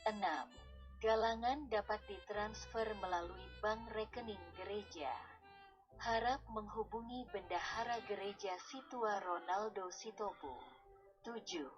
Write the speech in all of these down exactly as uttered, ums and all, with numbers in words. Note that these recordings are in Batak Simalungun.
Enam, galangan dapat ditransfer melalui bank rekening gereja. Harap menghubungi Bendahara Gereja Situa Ronaldo Sitopu. Tujuh,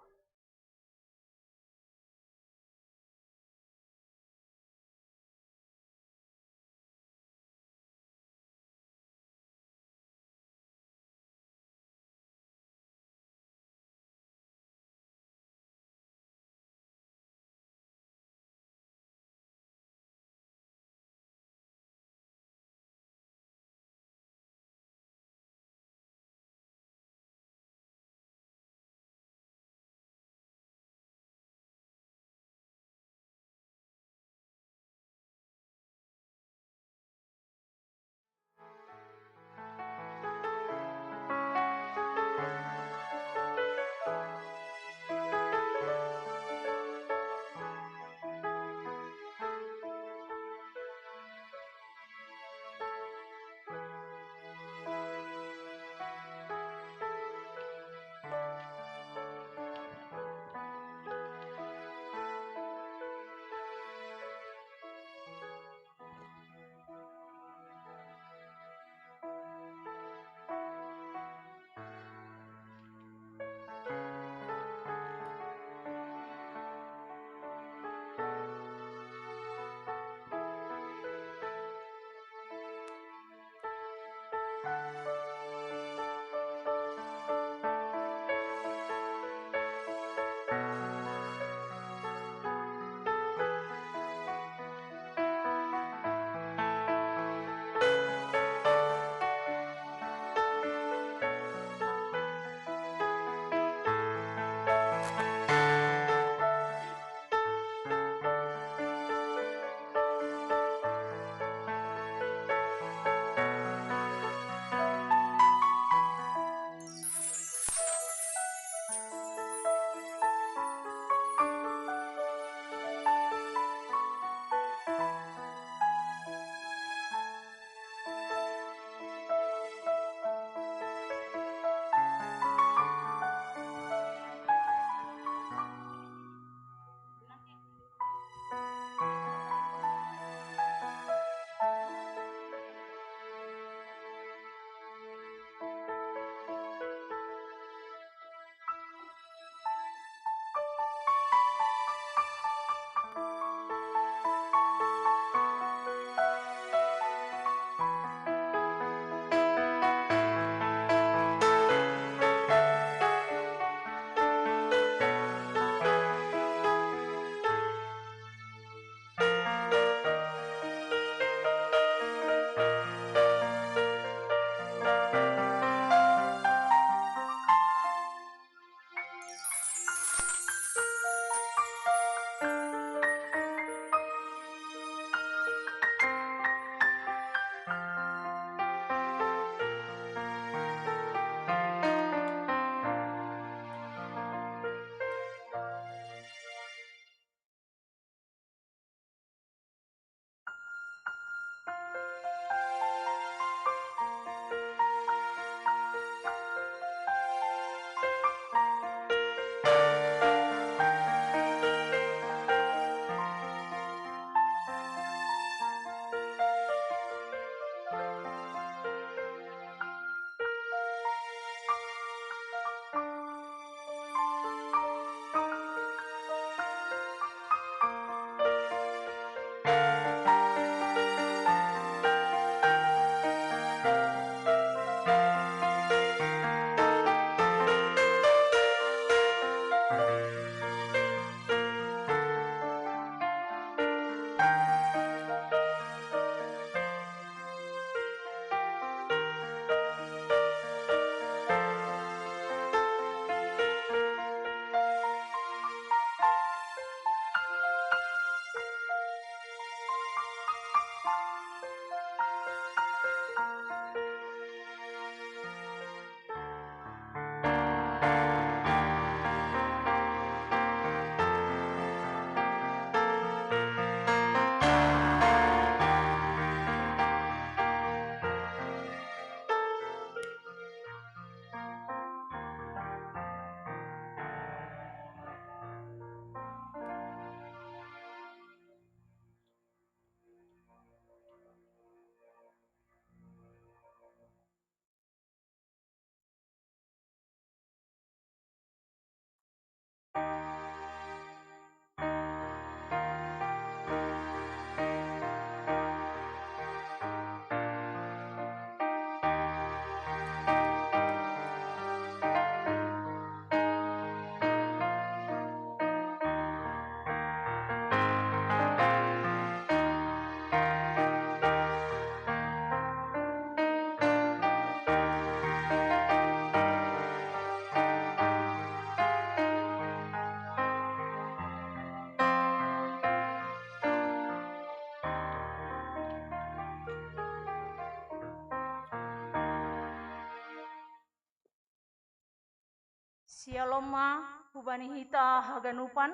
Shalom ma hubani hita haganupan.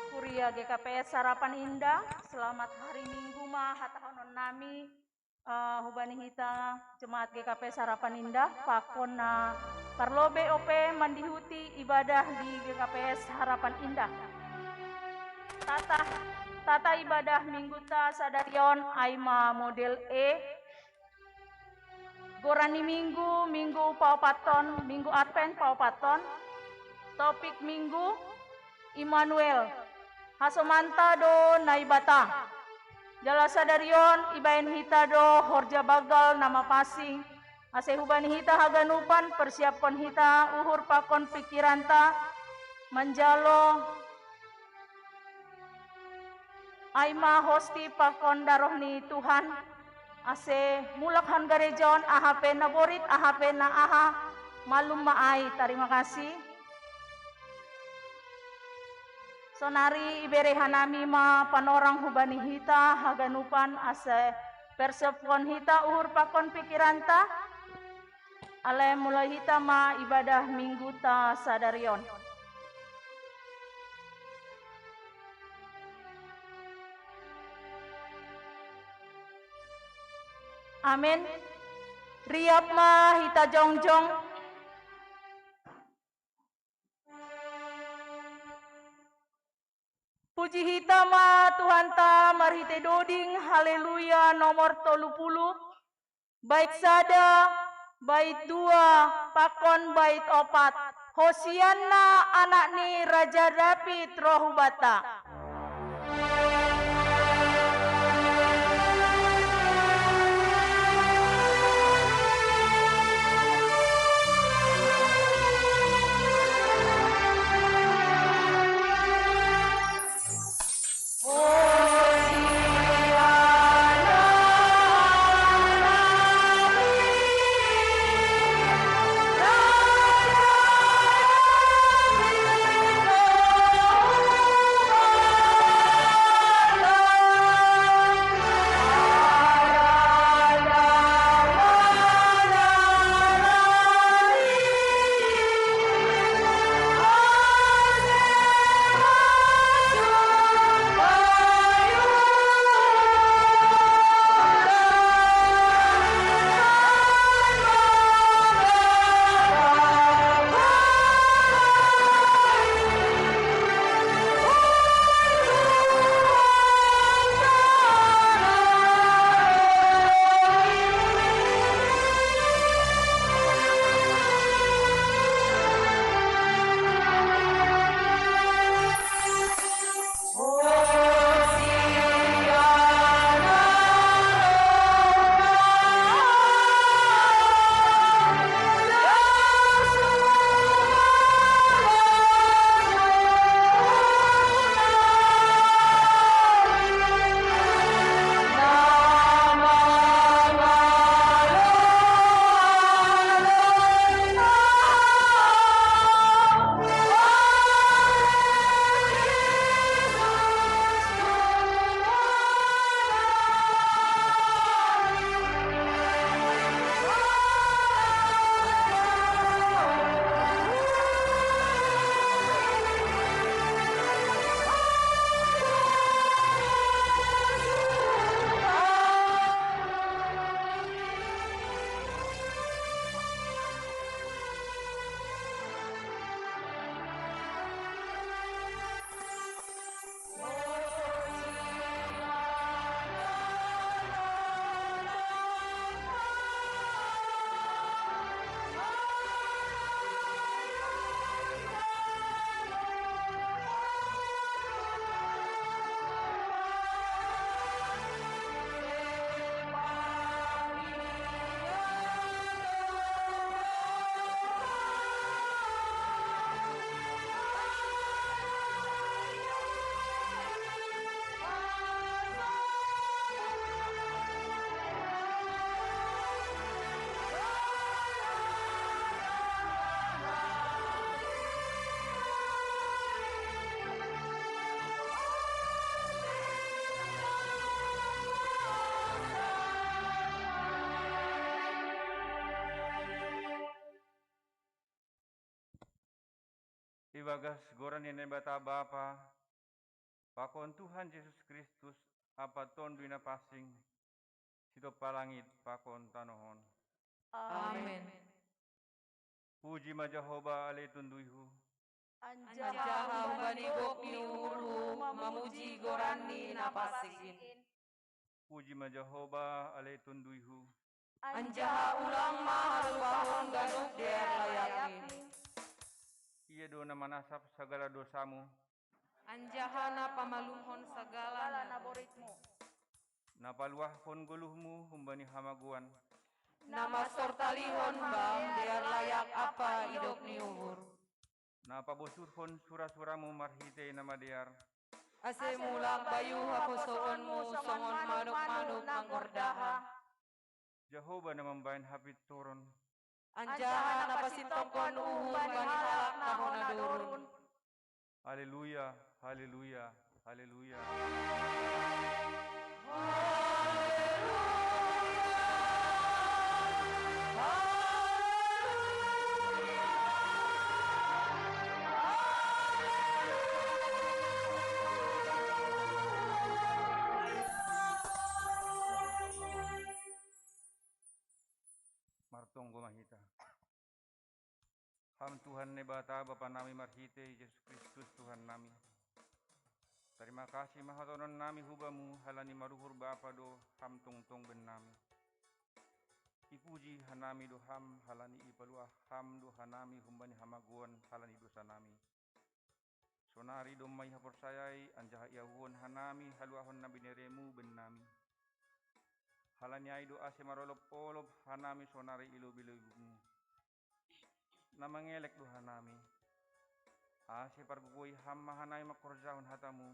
Kuria G K P S Harapan Indah, selamat hari Minggu ma hatahonon nami, eh, hubani hita jemaat G K P S Harapan Indah, pakon na parlobe ope mandihuti ibadah di G K P S Harapan Indah. Tata, tata ibadah mingguta sadarion ai ma model E, Goran ni minggu, minggu paopaton, minggu Advent paopaton. Topik minggu, Immanuel, hasomanta do Naibata. Jala sadarion ibaen hita do horja banggal na mapansing, ase hubani hita haganupan persiapkon hita uhur pakon pikiranta manjalo ai ma hosti pakon daroh ni Tuhan, ase mulak hon gareja on, aha pe na borit, aha pe na aha, malum ma ai. Tarima kasih. Sonari ibere hanami ma panorang hubani hita haganupan ase persiapkon hita uhur pakon pikiranta. Alai mulai hita ma ibadah mingguta sadarion. Amen. Riap ma hita jongjong. Puji hita ma Tuhanta marhite doding, haleluya, nomor tolu puluh, bait sada, bait dua, pakon bait opat. Hosianna, anak ni Raja David, ro hubanta. Bagas goran ni Naibata Bapa, pakon Tuhan Jesus Kristus, ampa Tonduy Napansing, sitompa langit pakon tanoh on. Amen. Puji ma Jahowa ale tonduyhu. Anjaha humbani gok ni uhurhu mamuji goranni na pansing in. Puji ma Jahowa ale tonduyhu. Anjaha ulang ma halupahon ganup dear layakni. Ia do na manasap sagala dosamu. Anjaha na pamalumhon sagala na boritmu. Na paluahkon goluhmu humbani hamagoan. Na mansortalihon bam dear layak ampa idop ni uhur. Na pabosurhon sura-suramu marhitei na madear. Ase mulak bayu haposoonmu songon manuk-manuk manggordaha. Jahowa na mambahen hapintoron. Anjaha na pasintongkon uhur bani halak na hona dorun. Haleluya, haleluya, haleluya. Martonggo ma hita. Ham Tuhan Naibata Bapa nami marhitei Jesus Kristus Tuhan nami. Tarima kasih ma hatahononnami hu Bamu, halani maruhur Bapa do Ham tongtong bennami. Ipuji hanami do Ham, halani ipaluah Ham do hanami humbani hamagoan halani dosanami. Sonari domma ihaporsayai anjaha iahuhon hanami haluahon na binereMu bennami. Halani ai do ase marolop-olop hanami sonari i lobi-lobiMu. Na mangelek do hanami, ase pargogoi Ham ma hanami mangkorjahon hataMu,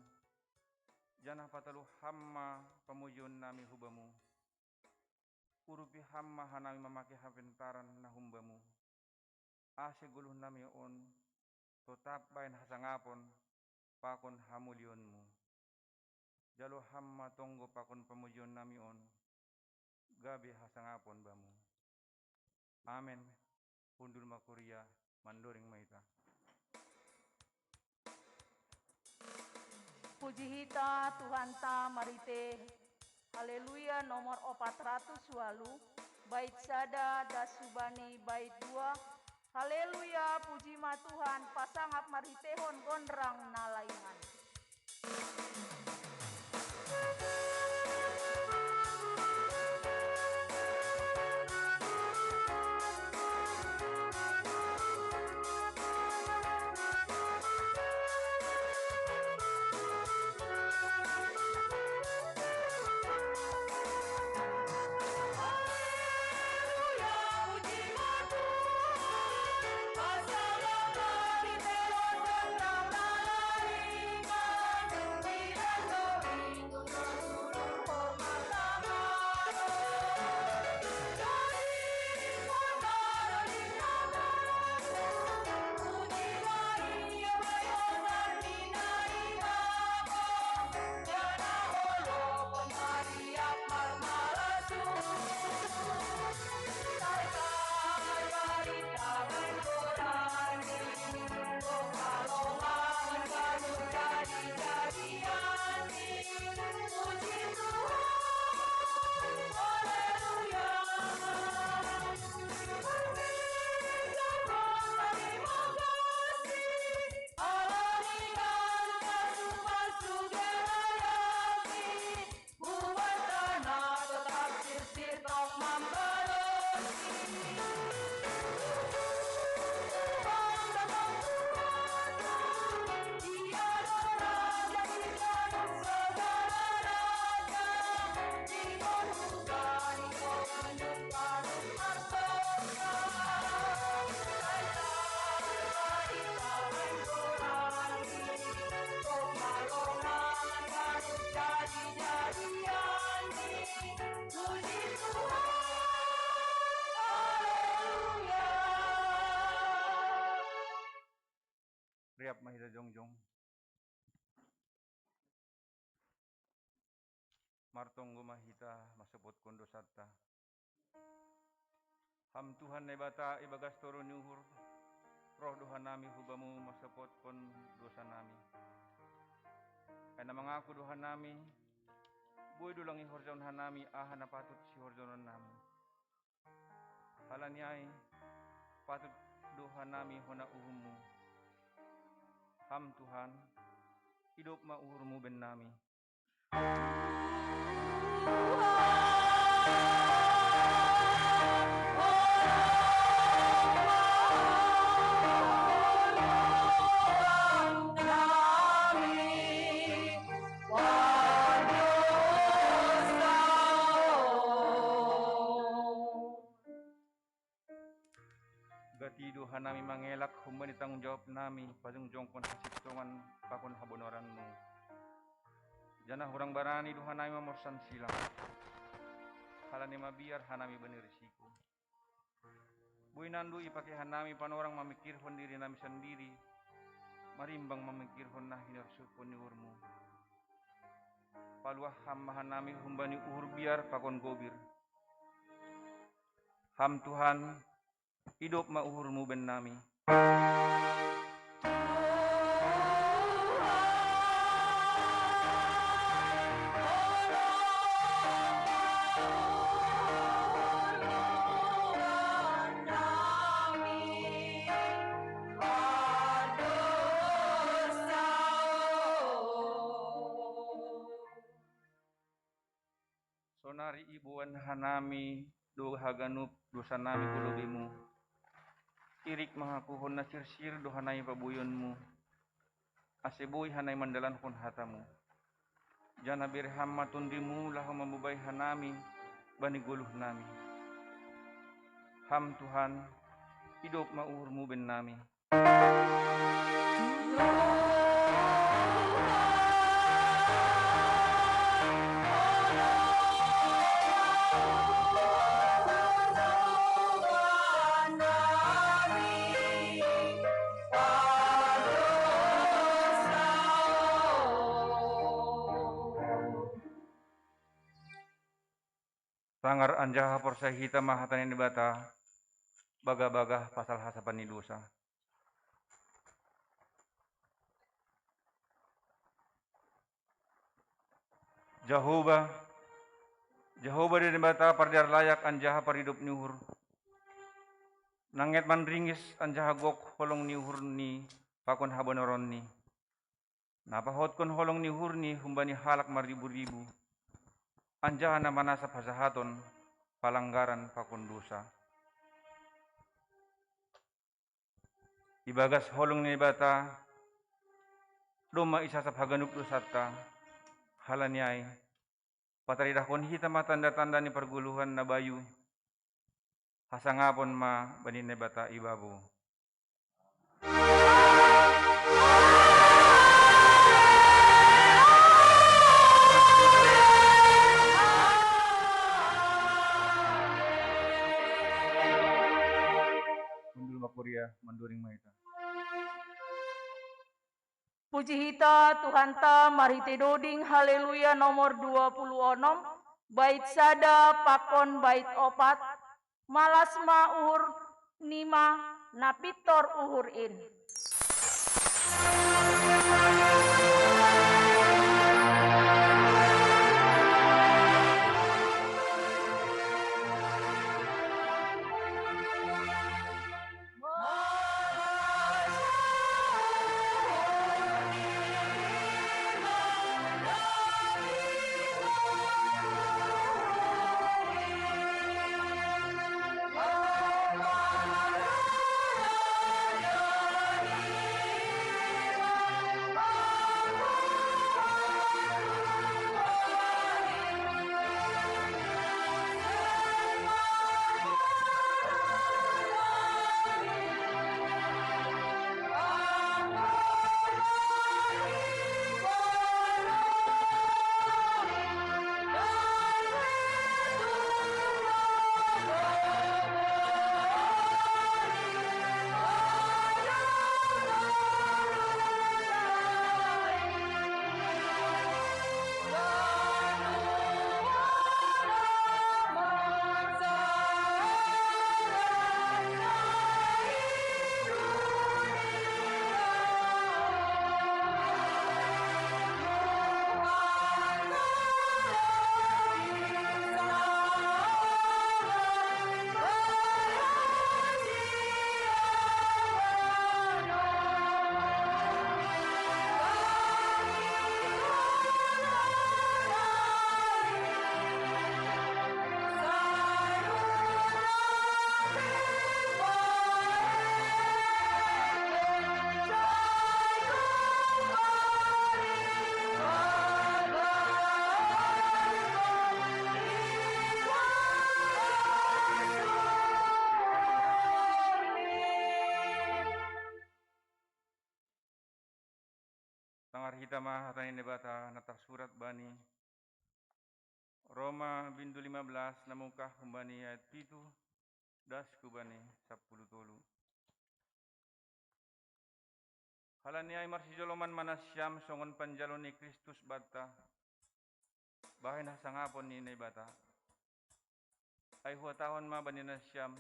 janah pataluh Ham ma pamujionnami hu Bamu. Urupi Ham ma hanami mamake hapentaran na humbaMu, ase goluhnami on totap bahen hasangapon pakon hamulionMu. Jalo Ham ma tonggo pakon pamujionnami on gabe hasangapon Bamu. Amen. Hundul ma kuria, mandoreng ma hita. Puji hita Tuhanta marhite Haleluya nomor opat ratus walu, bait sada das hubani bait dua. Haleluya, puji ma Tuhan, pasangap marhitehon gondrang na laingan. Riap ma hita jongjong. Martonggo ma hita mansopotkon dosanta. Ham Tuhan Naibata ibagas toru ni uhur, Roh do hanami hu Bamu mansopotkon dosa nami. Ai na mangaku do hanami, boi do lang ihorjahon hanami aha na patut sihorjahon nami. Halani ai, patut do hanami hona uhum-Mu. Ham Tuhan, idop ma uhur-Mu bennami. Gati do hanami mangelak humbani tanggung jawab nami pajongjongkon hasintongan pakon habonoran-Mu. Janah hurang barani do hanami mamorsan silang. Halani mabiar hanami bani risiko. Boi nando ipake hanami panorang mamingkirhon diri nami sandiri, marimbang mamingkirhon na hinorsuhon ni uhur-Mu. Paluah Ham ma hanami humbani uhur biar pakon gobir. Ham Tuhan, idop ma uhur-Mu bennami. Sonari iboan hanami do haganup dosa nami hu lobei-Mu. Irik mangakuhon na sirsir do hanami pabueion-Mu, ase boi hanami mandalankon hata-Mu. Janah bere Ham ma Tondi-Mu laho mambobai hanami bani goluh nami. Ham Tuhan, idop ma uhur-Mu bennami. Tangar anjaha porsaya hita ma hata ni Naibata, bagah-bagah pasal hasapan ni dosa. Jahowa, Jahowa do Naibata pardear layak anjaha paridop ni uhur. Nanget manringis anjaha gok holong ni uhur-Ni pakon habonoron-Ni. Na pahotkon holong ni uhur-Ni humbani halak marribu-ribu, anjaha na manasap hajahaton, palanggaran pakon dosa. Ibagas holong ni Naibata, domma isasap haganup dosanta, halani ai, pataridahkon hita ma tanda-tanda ni pargoluhan na bayu, hasangapon ma bani Naibata ibabo. Hundul ma kuria, manduring ma hita. Puji hita Tuhanta marhitei doding Haleluya nomor dua puluh onom, bait sada pakon bait opat, malas ma uhur nima na pintor uhur in. Sama hata ni Naibata na tarsurat bani Roma bindu lima belas na mungkah humbani ayat pitu das ku bani sapuluh tolu. Halani ai marsijoloman ma nasiam songon panjalo ni Kristus banta, bahen hasangapon ni Naibata. Ai huhatahon ma bani nasiam,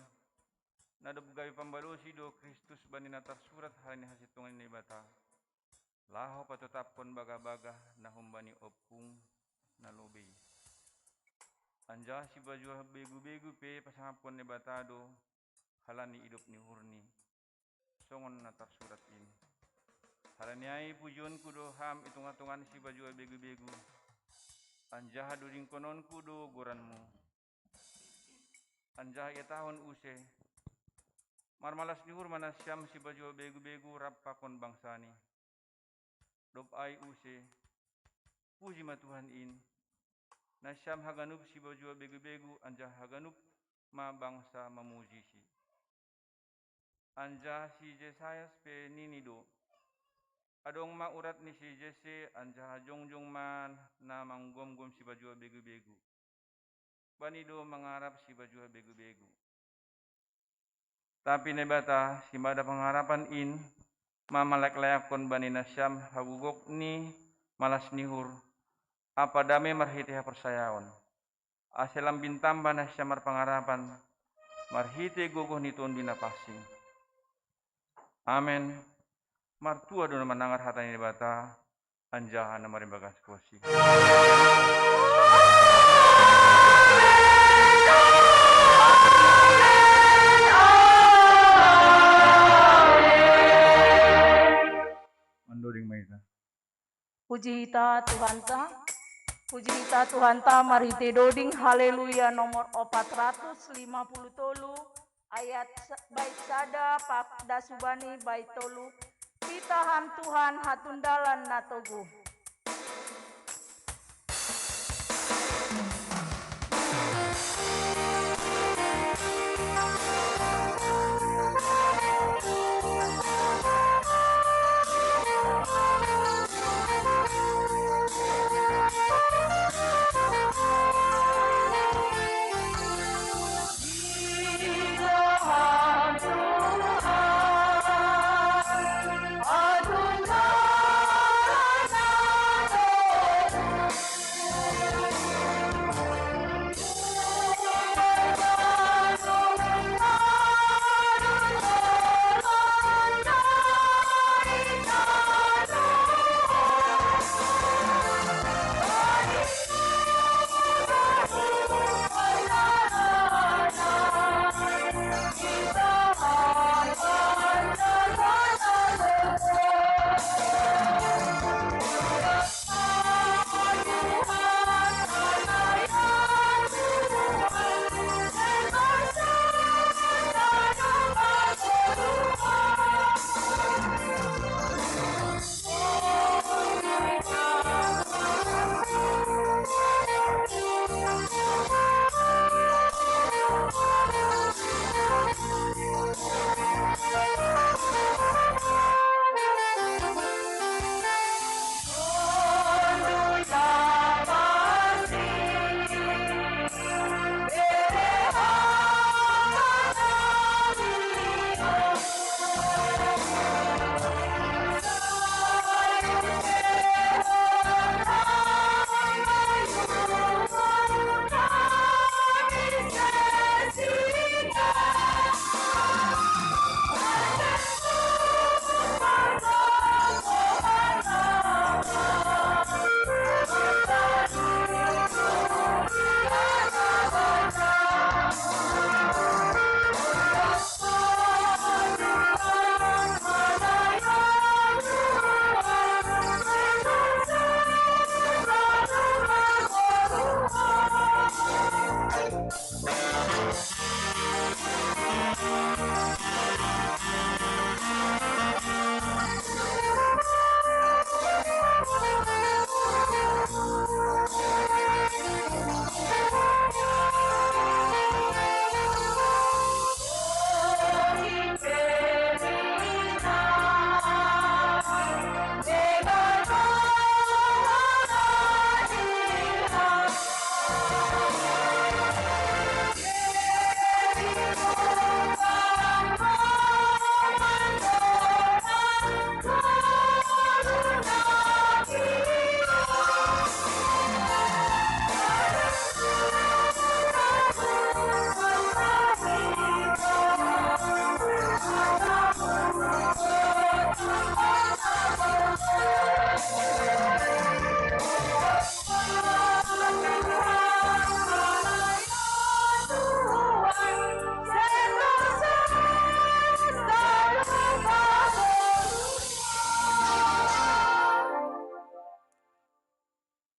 na dob gabe pambalosi do Kristus bani na tarsurat halani hasintongan ni Naibata, laho patotapkon bagah-bagah na humbani ompung na lobei. Anjaha sipajuah begu-begu pe pasangapkon Naibata do halani idop ni uhurni, songon na tarsurat in. Halani ai pujionku do ham i tongah-tongah ni sipajuah begu-begu, anjaha dodingkononku do goranmu. Anjaha ihatahon use, marmalas ni uhur ma nasiam sipajuah begu-begu rap pakon bangsani. Dob ai use, puji ma Tuhan in, nasiam haganup sipajuah begu-begu anjaha haganup ma bangsa mamujisi. Anjaha si Jesayas pe nini do, adong ma urat ni si Jese, anjaha jongjong ma na manggomgom sipajuah begu-begu. Bani do mangarap sipajuah begu-begu. Tapi Naibata, simada pangarapan in, ma malayak-layakkon bani nasiam hagogok ni malas ni uhur, ampa dame marhitei haporsayaon. Ase lambin tamba nasiam marpangarapan, marhitei gogoh ni Tonduy Napansing. Amen. Martua do na manangar hata ni Naibata, anjaha na marimbagas konsi. Mandoding ma hita. Puji hita Tuhanta, puji hita Tuhanta marhitei doding Haleluya nomor opat ratus lima puluh tolu, ayat sa-, bait sada pak das hubani bait tolu. Pitahan Tuhan hatundalan na toguh.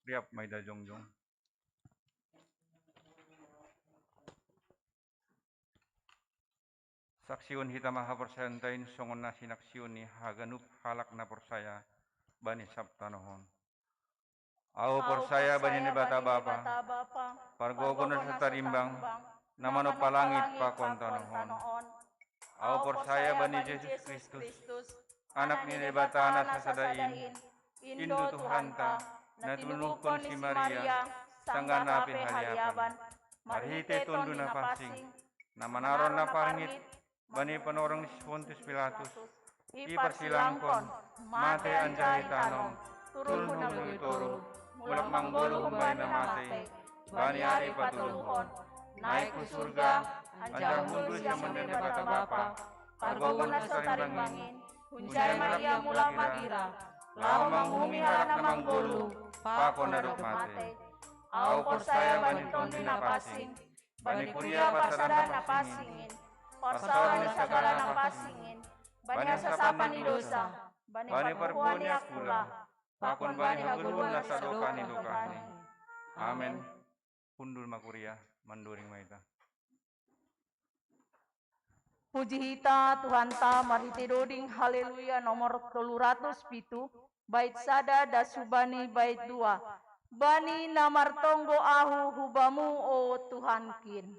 Riap ma hita jongjong. Saksiun hita ma haporsayaonta in songon na sinaksiun ni haganup halak na porsaya bani sab tanoh on. Ahu porsaya bani Naibata Bapa, pargogoh na so tarimbang, na manompa langit pakon tanoh on. Ahu porsaya bani Jesus Kristus, Anak ni Naibata na sasada in, in do Tuhanta, na tinunuhkon si Maria, sanggah na pinahaliapan, marhite Tonduy Napansing, na manaron na parngit, bani panorang ni si Pontius Pilatus, iparsilangkon, mate anjaha itanom, turun hu nanggo di toruh, mulak manggoluh humbani na mate, bani ari patoluhon, naik hu surga, anjaha hundul sian Naibata Bapa, pargogoh na so tarimbang in, hunjai ma Ia mulak magira, laho manguhumi halak na manggoluh pakon na dob mate. Ahu porsaya bani Tonduy Napansing, bani kuria parsadaan na pansing in, parsaoran ni sagala na pansing in, bani hasasapan ni dosa, bani parbuhoan ni angkula, pakon bani hagoluhan na sadokah ni dokahni. Amen. Hundul ma kuria, mandoring ma hita. Puji hita Tuhanta marhite doding Haleluya nomor tolu ratus pitu, bait sada das hubani bait dua. Bani na martonggo ahu hu Bamu, o Tuhankin.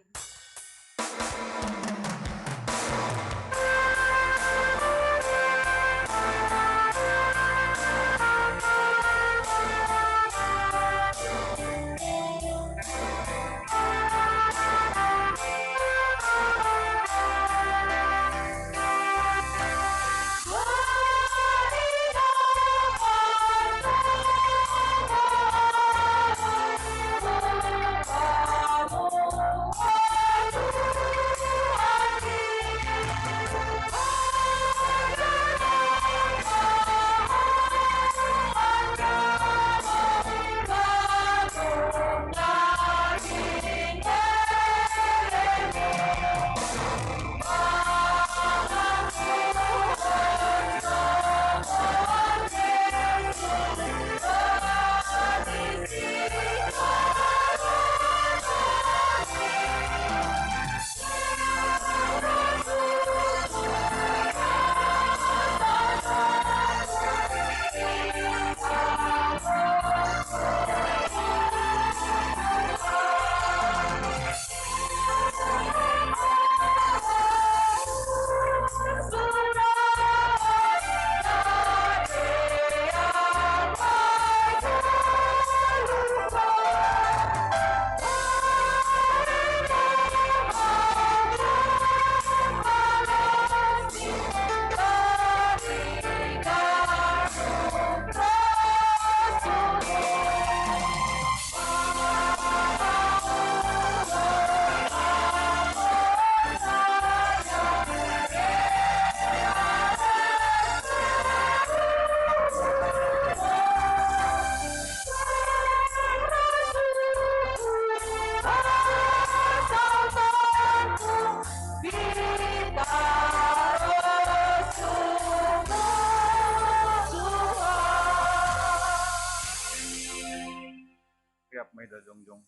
Riap ma hita jongjong.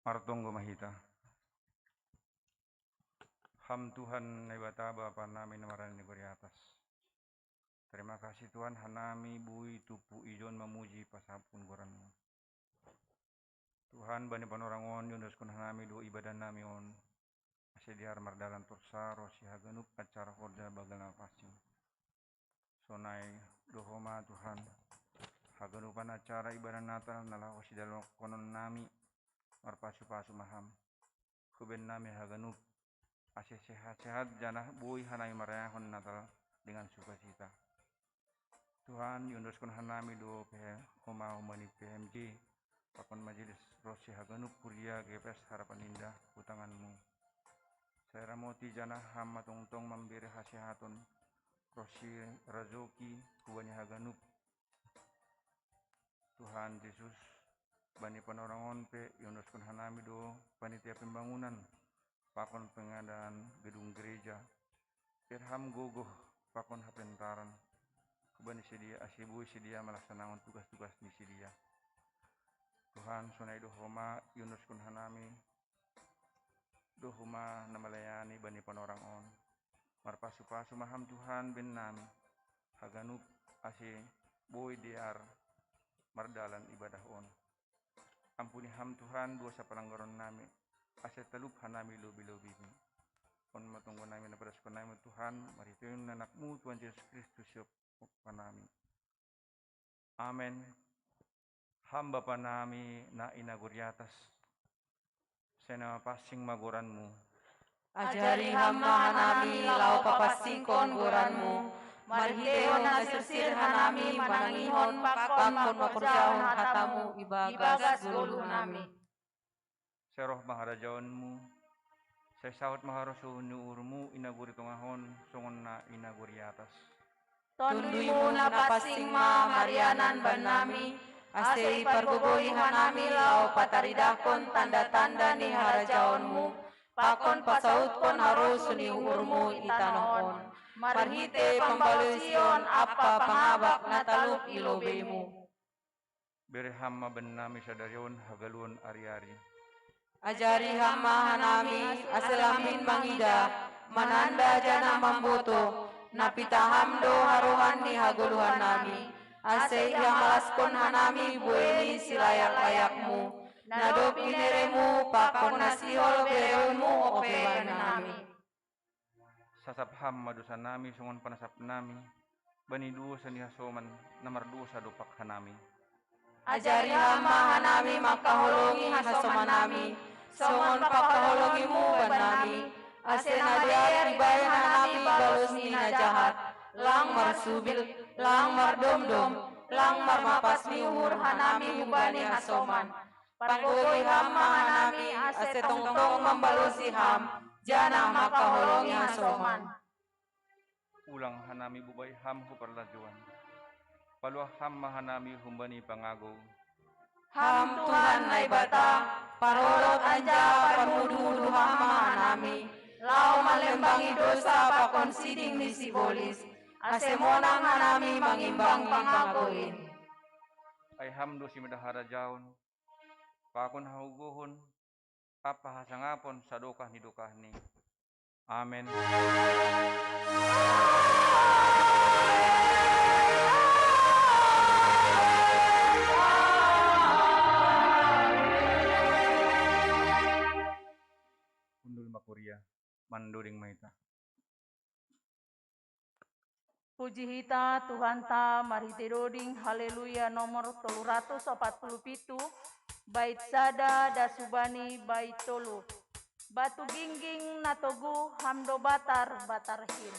Martonggo ma hita. Ham Tuhan Naibata Bapa nami na marnini di atas. Terima kasih Tuhan, hanami boi tumpu ijon mamuji pasapun goran-Mu. Tuhan, bani panorang on iondoskon hanami do ibadah nami on, ase dear mardalan torus ro si haganup acara horja banggal na pansing. Sonai do Ho ma Tuhan, haganupan acara ibadah Natal na laho sidalongkonon nami, marpasupasu ma Ham. Hubaen nami haganup, ase sehat-sehat janah boi hanami marayahon Natal dengan sukacita. Tuhan, iondoskon hanami do pe Ho ma humbani P H M J, pakon majelis ronsi haganup kuria G P S Harapan Indah hu tangan-Mu. Sai ramoti janah Ham ma tongtong mambere hasehaton ronsi rajoki hubani haganup. Tuhan Jesus, bani panorang on pe iondoskon hanami do panitia pembangunan pakon pengadaan gedung gereja. Ber Ham gogoh pakon hapentaran. Hubani sidia, ase boi sidia malaksanahon tugas-tugas ni sidia. Tuhan, sonai do homa iunoskon hanami, do homa na malayani bani panorang on. Marpasu-pasu ma Ham Tuhan bennami, haganup ase boi dear mardalan ibadah on. Ampuni Ham Tuhan dosa pananggaron nami, ase talup hanami lobi-lobiMi. On ma tonggo nami na padaskon nami Tuhan, marhiteion anakMu Tuhan Jesus Kristus Tuhan nami. Amen. Ham Bapa nami na i nagori atas, sai na mapansing ma goranMu. Ajari Ham ma hanami laho papansingkon goranMu, marhiteion na sirsir hanami manangihon pakon mangkorjahon hataMu ibagas goluh nami. Sai roh ma harajaonMu, sai saut ma harosuhon ni uhurMu i nagori tongah on songon na i nagori atas. TonduyMu na pansing ma marianan bannami, ase ipargogoi hanami laho pataridahkon tanda-tanda ni harajaonMu, pakon pasautkon harosuh ni uhurMu i tanoh on, marhitei pambalosion ampa pangabak na talup i lobeiMu. Bere Ham ma bannami sadari on hagoluhon ari-ari. Ajari Ham ma hanami, ase lam min mangida, mananda janah mambotoh, na pitah Ham do harohan ni hagoluhan nami, ase ihamalaskon hanami buei ni silayak-layakMu, na dob binereMu pakon na sihol bereonMu ope bannami. Sasap Ham ma dosa nami songon panasap nami bani dosa ni hasoman na mardosa dompak hanami. Ajari Ham ma hanami mangkaholongi hasoman nami, songon pangkaholongiMu bannami, ase na dear ibahen hanami balos ni na jahat, lang marsubil, lang mardomdom, lang marmapas ni uhur hanami hubani hasoman. Pargogoi Ham ma hanami, ase tongtong mambalosi Ham, janah mangkaholongi hasoman. Ulang hanami bobai Ham hu parlajouan. Paluah Ham ma hanami humbani pangagou. Ham Tuhan Naibata, parolot anjaha parmudu-mudu Ham ma hanami, laho malembangi dosa pakon siding ni sibolis, ase monang hanami mangimbang pangagou in. Ai Ham do simada harajaon, pakon hagogohon, ampa hasangapon sadokah ni dokahni. Amen. Hundul ma kuria, mandoding ma hita. Puji hita Tuhanta marhitei doding Haleluya nomor tolu ratus opat puluh pitu, bait sada das hubani bait tolu. Batu gingging na toguh Ham do Batar, Batar hin.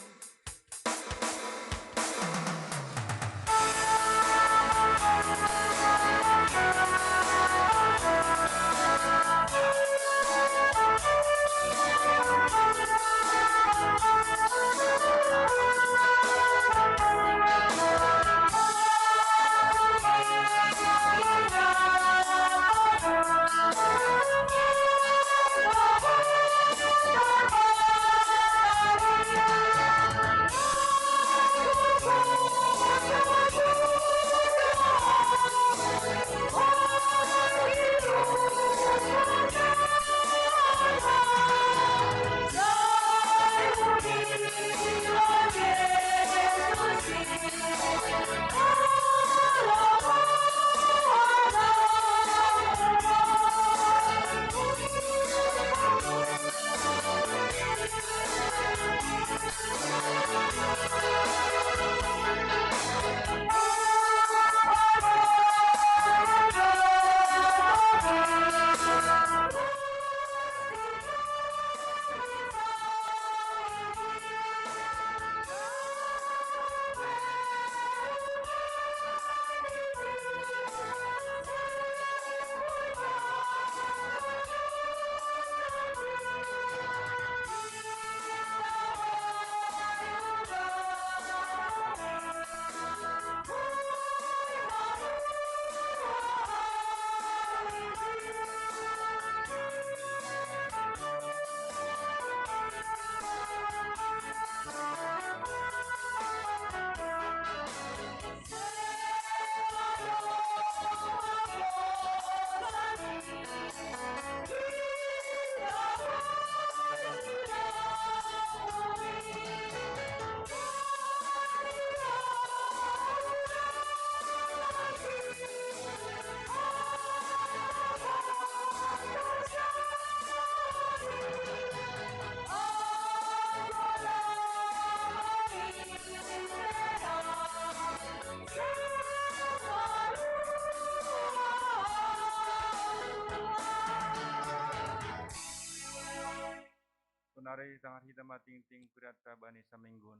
hita matingting piratta bani saminggun.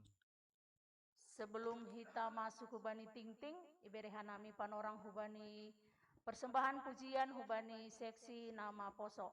Sebelum hita masuk hubani tingting, iberehan nami panorang hubani persembahan pujian hubani seksi nama poso.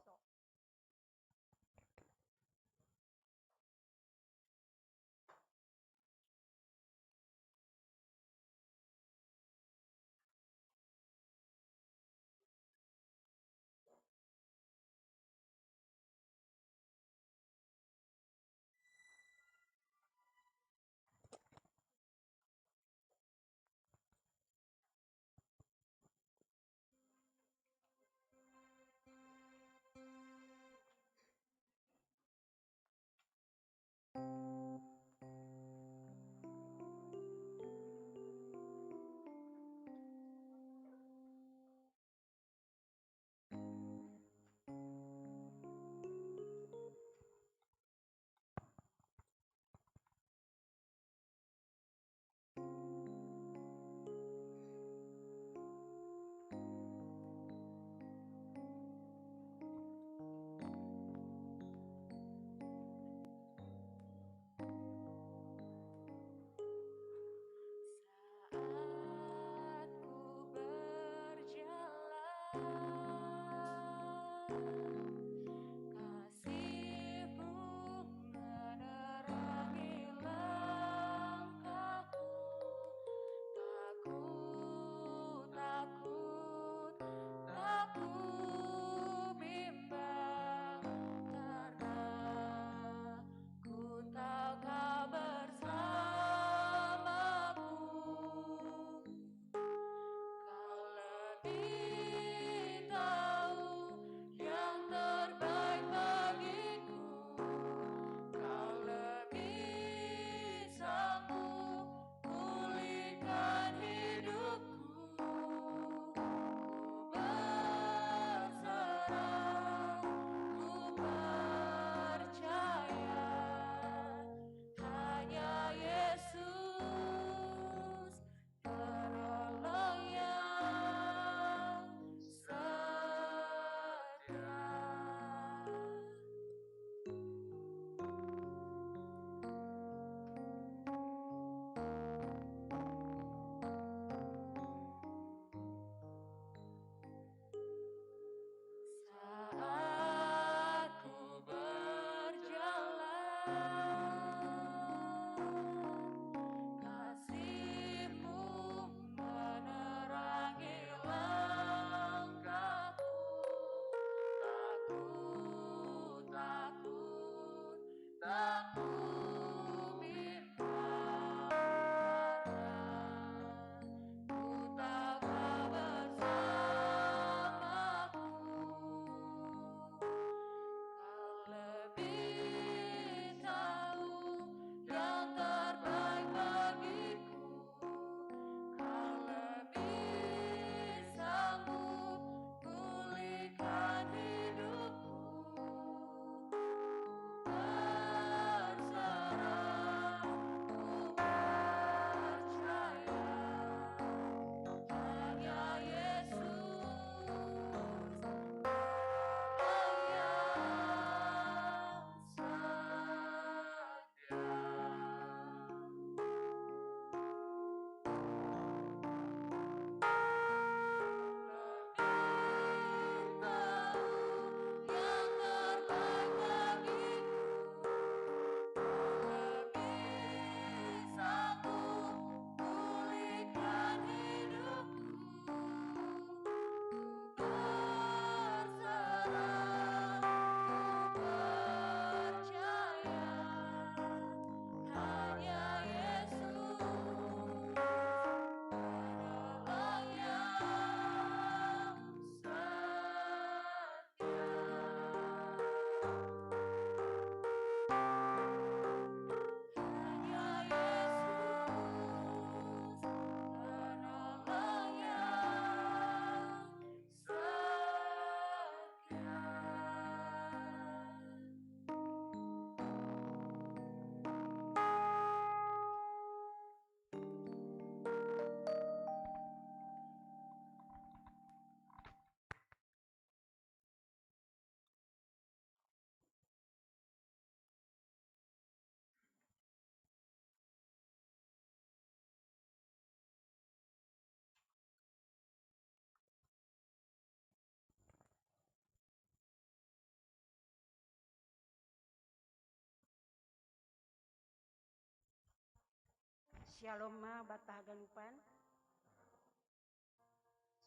Shalom ma bata haganupan.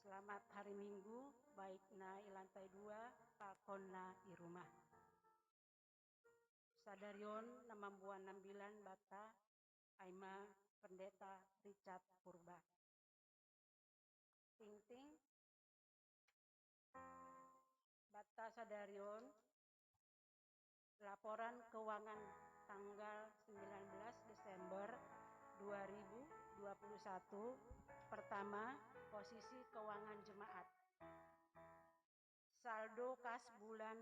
Selamat hari Minggu, baik na i lantai dua, pakon na i rumah. Sadari on na mamboan ambilan bata, ai ma Pendeta Richard Purba. Tingting, bata sadari on, laporan keuangan tanggal sembilan belas Desember dua ribu dua puluh satu. Pertama, posisi keuangan jemaat. Saldo kas bulan,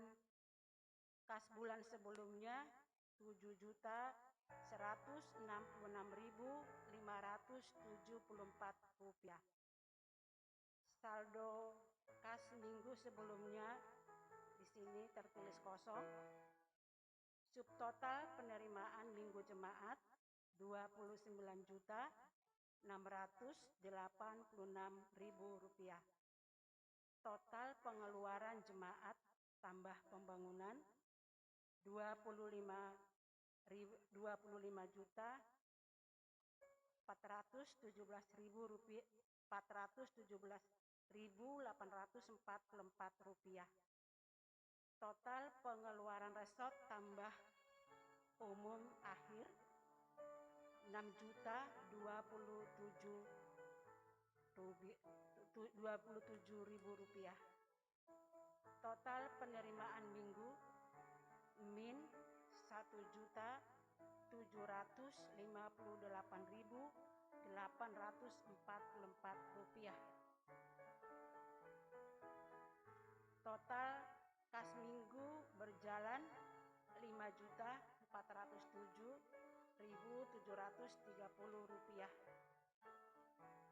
kas bulan sebelumnya tujuh juta seratus enam puluh enam ribu lima ratus tujuh puluh empat rupiah. Saldo kas minggu sebelumnya di sini tertulis kosong. Subtotal penerimaan minggu jemaat dua puluh sembilan juta enam ratus delapan puluh enam ribu rupiah. Total pengeluaran jemaat tambah pembangunan dua puluh lima ribu, dua puluh lima juta empat ratus tujuh belas ribu rupiah, empat ratus tujuh belas ribu delapan ratus empat puluh empat rupiah. Total pengeluaran resort tambah umum akhir enam juta dua puluh tujuh rupiah, dua puluh tujuh ribu rupiah. Total penerimaan minggu min satu juta tujuh ratus lima puluh delapan ribu delapan ratus empat puluh empat rupiah. Total kas minggu berjalan lima juta empat ratus tujuh ribu tujuh ratus tiga puluh rupiah.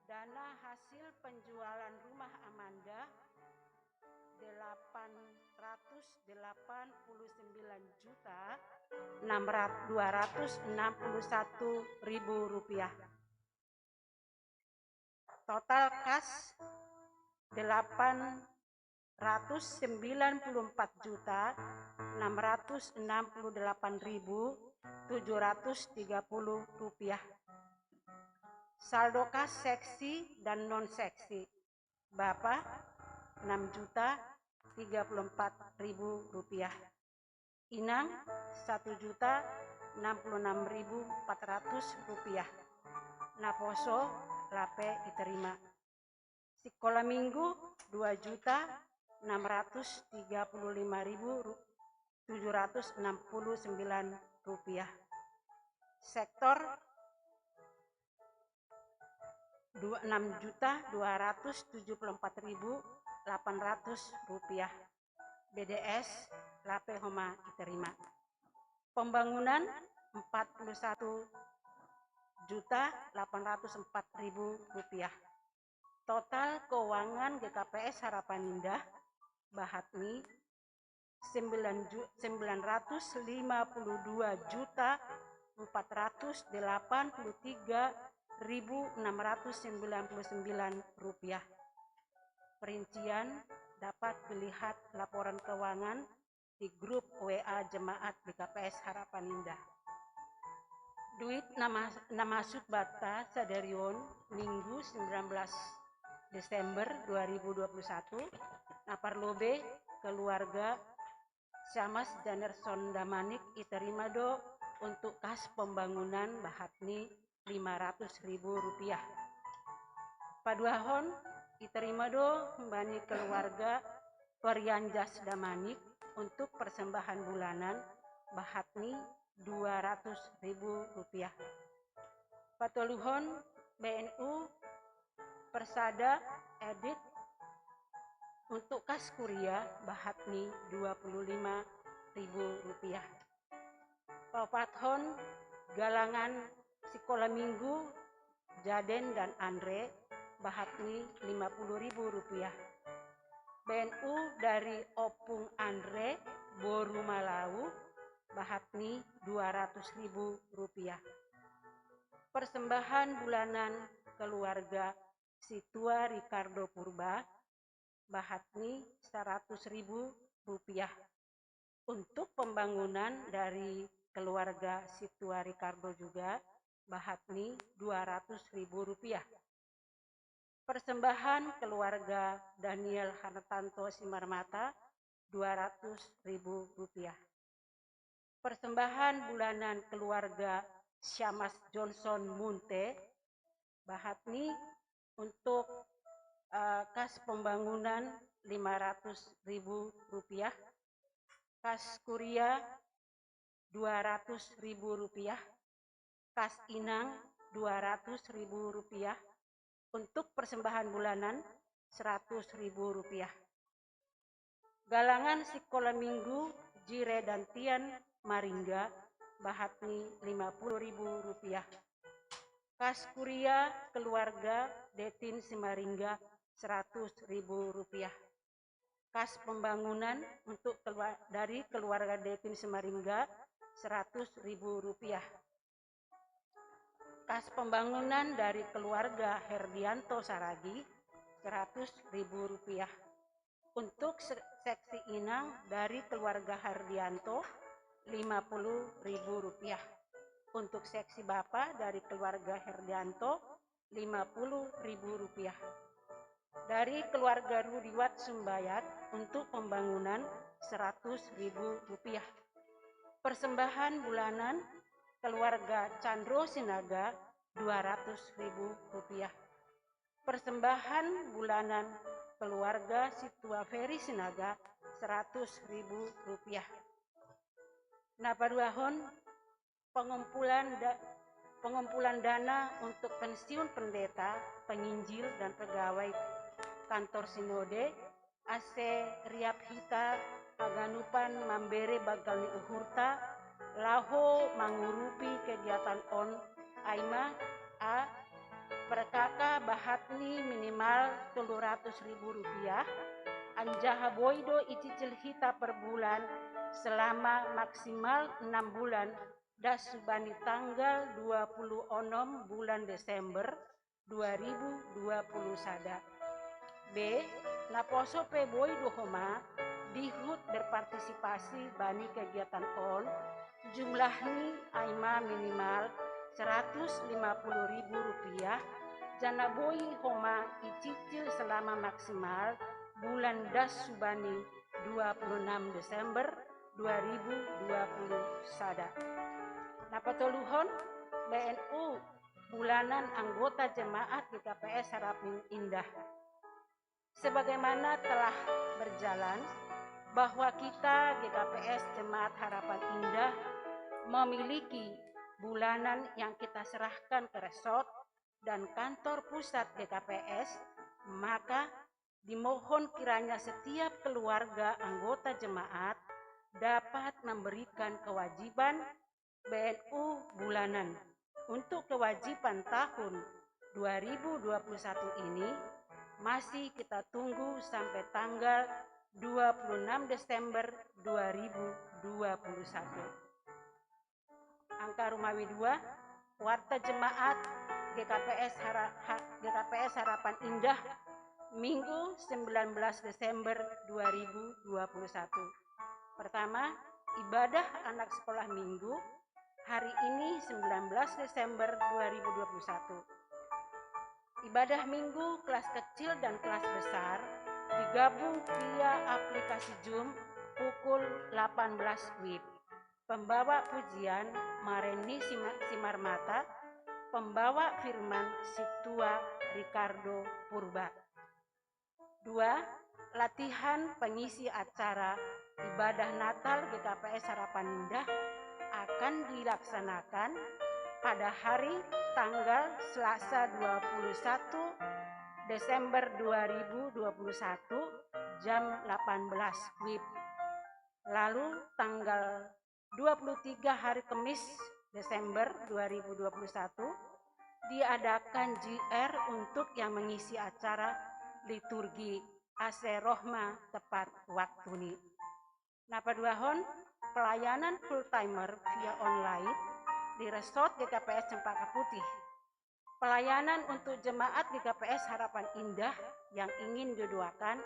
Dana hasil penjualan rumah Amanda delapan ratus delapan puluh sembilan juta enam ratus dua ratus enam puluh satu ribu rupiah. Total kas delapan ratus sembilan puluh empat juta enam ratus enam puluh delapan ribu tujuh ratus tiga puluh rupiah. Saldo kas seksi dan non seksi, Bapa enam juta tiga puluh empat ribu rupiah. Inang satu juta enam puluh enam ribu empat ratus rupiah. Naposo lape diterima. Sekolah minggu dua juta enam ratus tiga puluh lima ribu tujuh ratus enam puluh sembilan rupiah. Sektor enam juta dua ratus tujuh puluh empat ribu delapan ratus rupiah. B D S lape homa diterima. Pembangunan empat puluh satu juta delapan ratus empat ribu rupiah. Total keuangan G K P S Harapan Indah bahatni sembilan ratus lima puluh dua juta empat ratus delapan puluh tiga ribu enam ratus sembilan puluh sembilan rupiah. Perincian dapat dilihat laporan keuangan di grup W A Jemaat G K P S Harapan Indah. Duit na masuk bata sadari on Minggu sembilan belas Desember dua ribu dua puluh satu, na parlobei keluarga Syamas Janerson Damanik i terima do untuk kas pembangunan bahatni lima ratus ribu rupiah. Paduahon i terima do humbani keluarga Torianjas Damanik untuk persembahan bulanan bahatni dua ratus ribu rupiah. Patoluhon B N U Persada Edit untuk kas kuria bahatni dua puluh lima ribu rupiah. Paopathon galangan sekolah minggu Jaden dan Andre bahatni lima puluh ribu rupiah. B N U dari Opung Andre Boru Malau bahatni dua ratus ribu rupiah. Persembahan bulanan keluarga Situa Ricardo Purba bahatni seratus ribu rupiah. Untuk pembangunan dari keluarga Situa Ricardo juga bahatni dua ratus ribu rupiah. Persembahan keluarga Daniel Hartanto Simarmata, dua ratus ribu rupiah. Persembahan bulanan keluarga Syamas Johnson Munte, bahatni untuk eh, kas pembangunan lima ratus ribu rupiah, kas kuria dua ratus ribu rupiah, kas inang dua ratus ribu rupiah, untuk persembahan bulanan seratus ribu rupiah. Galangan Sekolah Minggu Jire dan Tian Maringga, bahatni lima puluh ribu rupiah. Kas kuria keluarga Detin Simaringga seratus ribu rupiah. Kas pembangunan untuk keluar, dari keluarga Detin Simaringga seratus ribu rupiah. Kas pembangunan dari keluarga Herdianto Saragi seratus ribu rupiah. Untuk se- seksi inang dari keluarga Herdianto lima puluh ribu rupiah. Untuk seksi bapak dari keluarga Herdianto lima puluh ribu rupiah. Dari keluarga Rudiwat Sumbayat untuk pembangunan seratus ribu rupiah. Persembahan bulanan keluarga Chandro Sinaga dua ratus ribu rupiah. Persembahan bulanan keluarga Situa Ferry Sinaga seratus ribu rupiah. Napaduahon pengumpulan da, pengumpulan dana untuk pensiun pendeta, penginjil, dan pegawai kantor sinode, ase riap hita haganupan mambere banggal ni uhurta, laho mangurupi kegiatan on, ai ma, a, perkaka bahatni minimal tolu ratus ribu rupiah, anjaha boi do icicil hita per bulan selama maksimal enam bulan, das subani tanggal dua puluh onom bulan Desember dua ribu dua puluh sada. B, naposo pe boi do homa dihut berpartisipasi bani kegiatan on, jumlahni ai ma minimal seratus lima puluh ribu rupiah, jana boi homa icicil selama maksimal bulan das subani dua puluh enam Desember dua ribu dua puluh sada. Napatoluhon, B N U bulanan anggota jemaat G K P S Harapan Indah. Sebagaimana telah berjalan, bahwa kita G K P S Jemaat Harapan Indah memiliki bulanan yang kita serahkan ke resort dan kantor pusat G K P S, maka dimohon kiranya setiap keluarga anggota jemaat dapat memberikan kewajiban B N U bulanan. Untuk kewajiban tahun dua ribu dua puluh satu ini, masih kita tunggu sampai tanggal dua puluh enam Desember dua ribu dua puluh satu. Angka rumawi dua, warta jemaat G K P S Hara-, Ha-, G K P S Harapan Indah, Minggu sembilan belas Desember dua ribu dua puluh satu. Pertama, ibadah anak sekolah minggu hari ini sembilan belas Desember dua ribu dua puluh satu. Ibadah minggu kelas kecil dan kelas besar digabung via aplikasi Zoom pukul delapan belas W I B. Pembawa pujian Mareni Sima-, Simarmata, pembawa firman Situa Ricardo Purba. Dua, latihan pengisi acara ibadah Natal G K P S Harapan Indah akan dilaksanakan pada hari tanggal Selasa dua puluh satu Desember dua ribu dua puluh satu jam delapan belas W I B. Lalu tanggal dua puluh tiga hari Kamis Desember dua ribu dua puluh satu diadakan J R untuk yang mengisi acara liturgi ase roh ma tepat waktuni. Napaduahon, pelayanan full timer via online di Resort G K P S Cempaka Putih. Pelayanan untuk jemaat G K P S Harapan Indah yang ingin didoakan,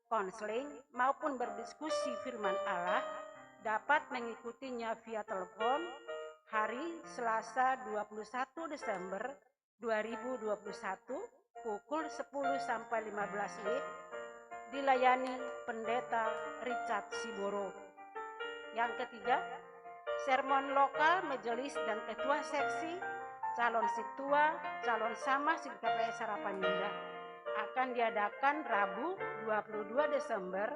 konseling, maupun berdiskusi firman Allah dapat mengikutinya via telepon hari Selasa dua puluh satu Desember dua ribu dua puluh satu pukul sepuluh sampai lima belas WIB dilayani Pendeta Richard Siboro. Yang ketiga, sermon lokal majelis dan ketua seksi, calon situa, calon sama G K P S Harapan Indah akan diadakan Rabu dua puluh dua Desember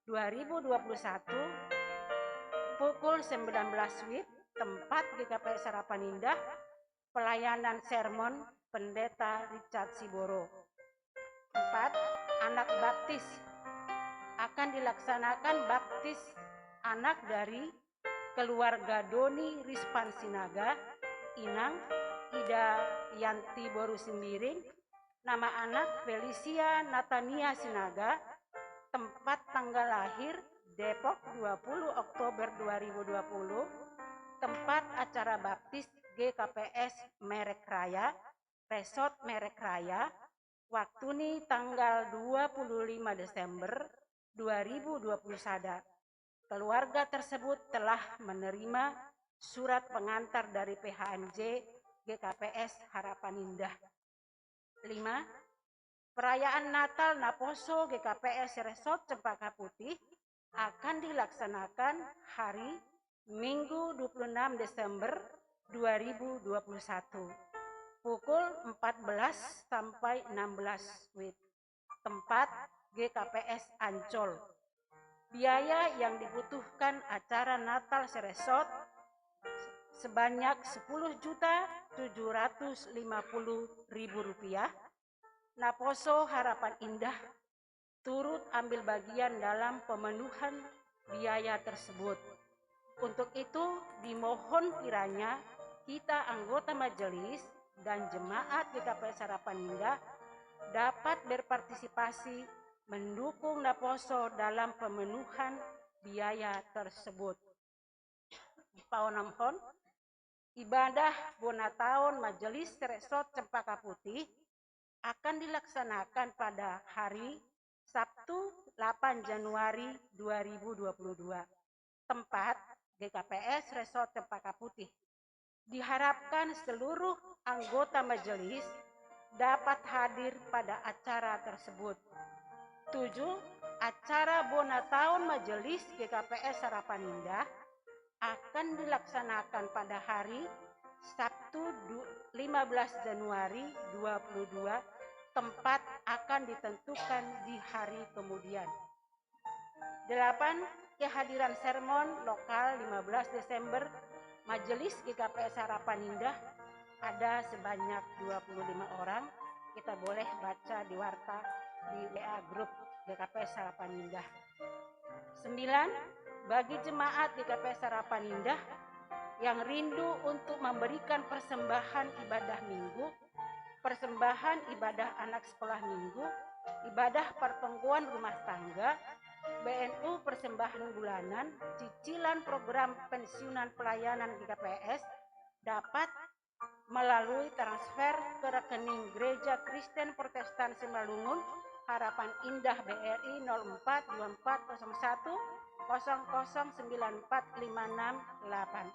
dua ribu dua puluh satu pukul sembilan belas WIB, tempat G K P S Harapan Indah, pelayanan sermon Pendeta Richard Siboro. Empat, anak baptis. Akan dilaksanakan baptis anak dari keluarga Doni Rispan Sinaga, Inang Ida Yanti Boru Sembiring, nama anak Felicia Natania Sinaga, tempat tanggal lahir Depok dua puluh Oktober dua ribu dua puluh, tempat acara baptis G K P S Merek Raya, Resort Merek Raya, waktu ni tanggal dua puluh lima Desember dua ribu dua puluh satu. Keluarga tersebut telah menerima surat pengantar dari P H M J G K P S Harapan Indah. Lima, perayaan Natal Naposo G K P S Resort Cempaka Putih akan dilaksanakan hari Minggu dua puluh enam Desember dua ribu dua puluh satu pukul empat belas sampai enam belas WIB, tempat G K P S Ancol. Biaya yang dibutuhkan acara Natal seresort sebanyak sepuluh juta tujuh ratus lima puluh ribu rupiah. Naposo Harapan Indah turut ambil bagian dalam pemenuhan biaya tersebut. Untuk itu, dimohon kiranya kita anggota majelis dan jemaat G K P S Harapan Indah dapat berpartisipasi mendukung Naposo dalam pemenuhan biaya tersebut. Paonomhon, ibadah bona taon Majelis Resort Cempaka Putih akan dilaksanakan pada hari Sabtu delapan Januari dua ribu dua puluh dua. Tempat, G K P S Resort Cempaka Putih. Diharapkan seluruh anggota majelis dapat hadir pada acara tersebut. Tujuh, acara bona taon Majelis G K P S Harapan Indah akan dilaksanakan pada hari Sabtu du-, lima belas Januari dua puluh dua, tempat akan ditentukan di hari kemudian. Delapan, kehadiran sermon lokal lima belas Desember Majelis G K P S Harapan Indah ada sebanyak dua puluh lima orang. Kita boleh baca di warta di W A grup G K P S Harapan Indah. Sembilan, bagi jemaat G K P S Harapan Indah yang rindu untuk memberikan persembahan ibadah minggu, persembahan ibadah anak sekolah minggu, ibadah pertengguan rumah tangga, B N U persembahan bulanan, cicilan program pensiunan pelayanan G K P S dapat melalui transfer ke rekening Gereja Kristen Protestan Simalungun, Harapan Indah B R I nol empat dua empat kosong satu kosong kosong sembilan empat lima enam delapan.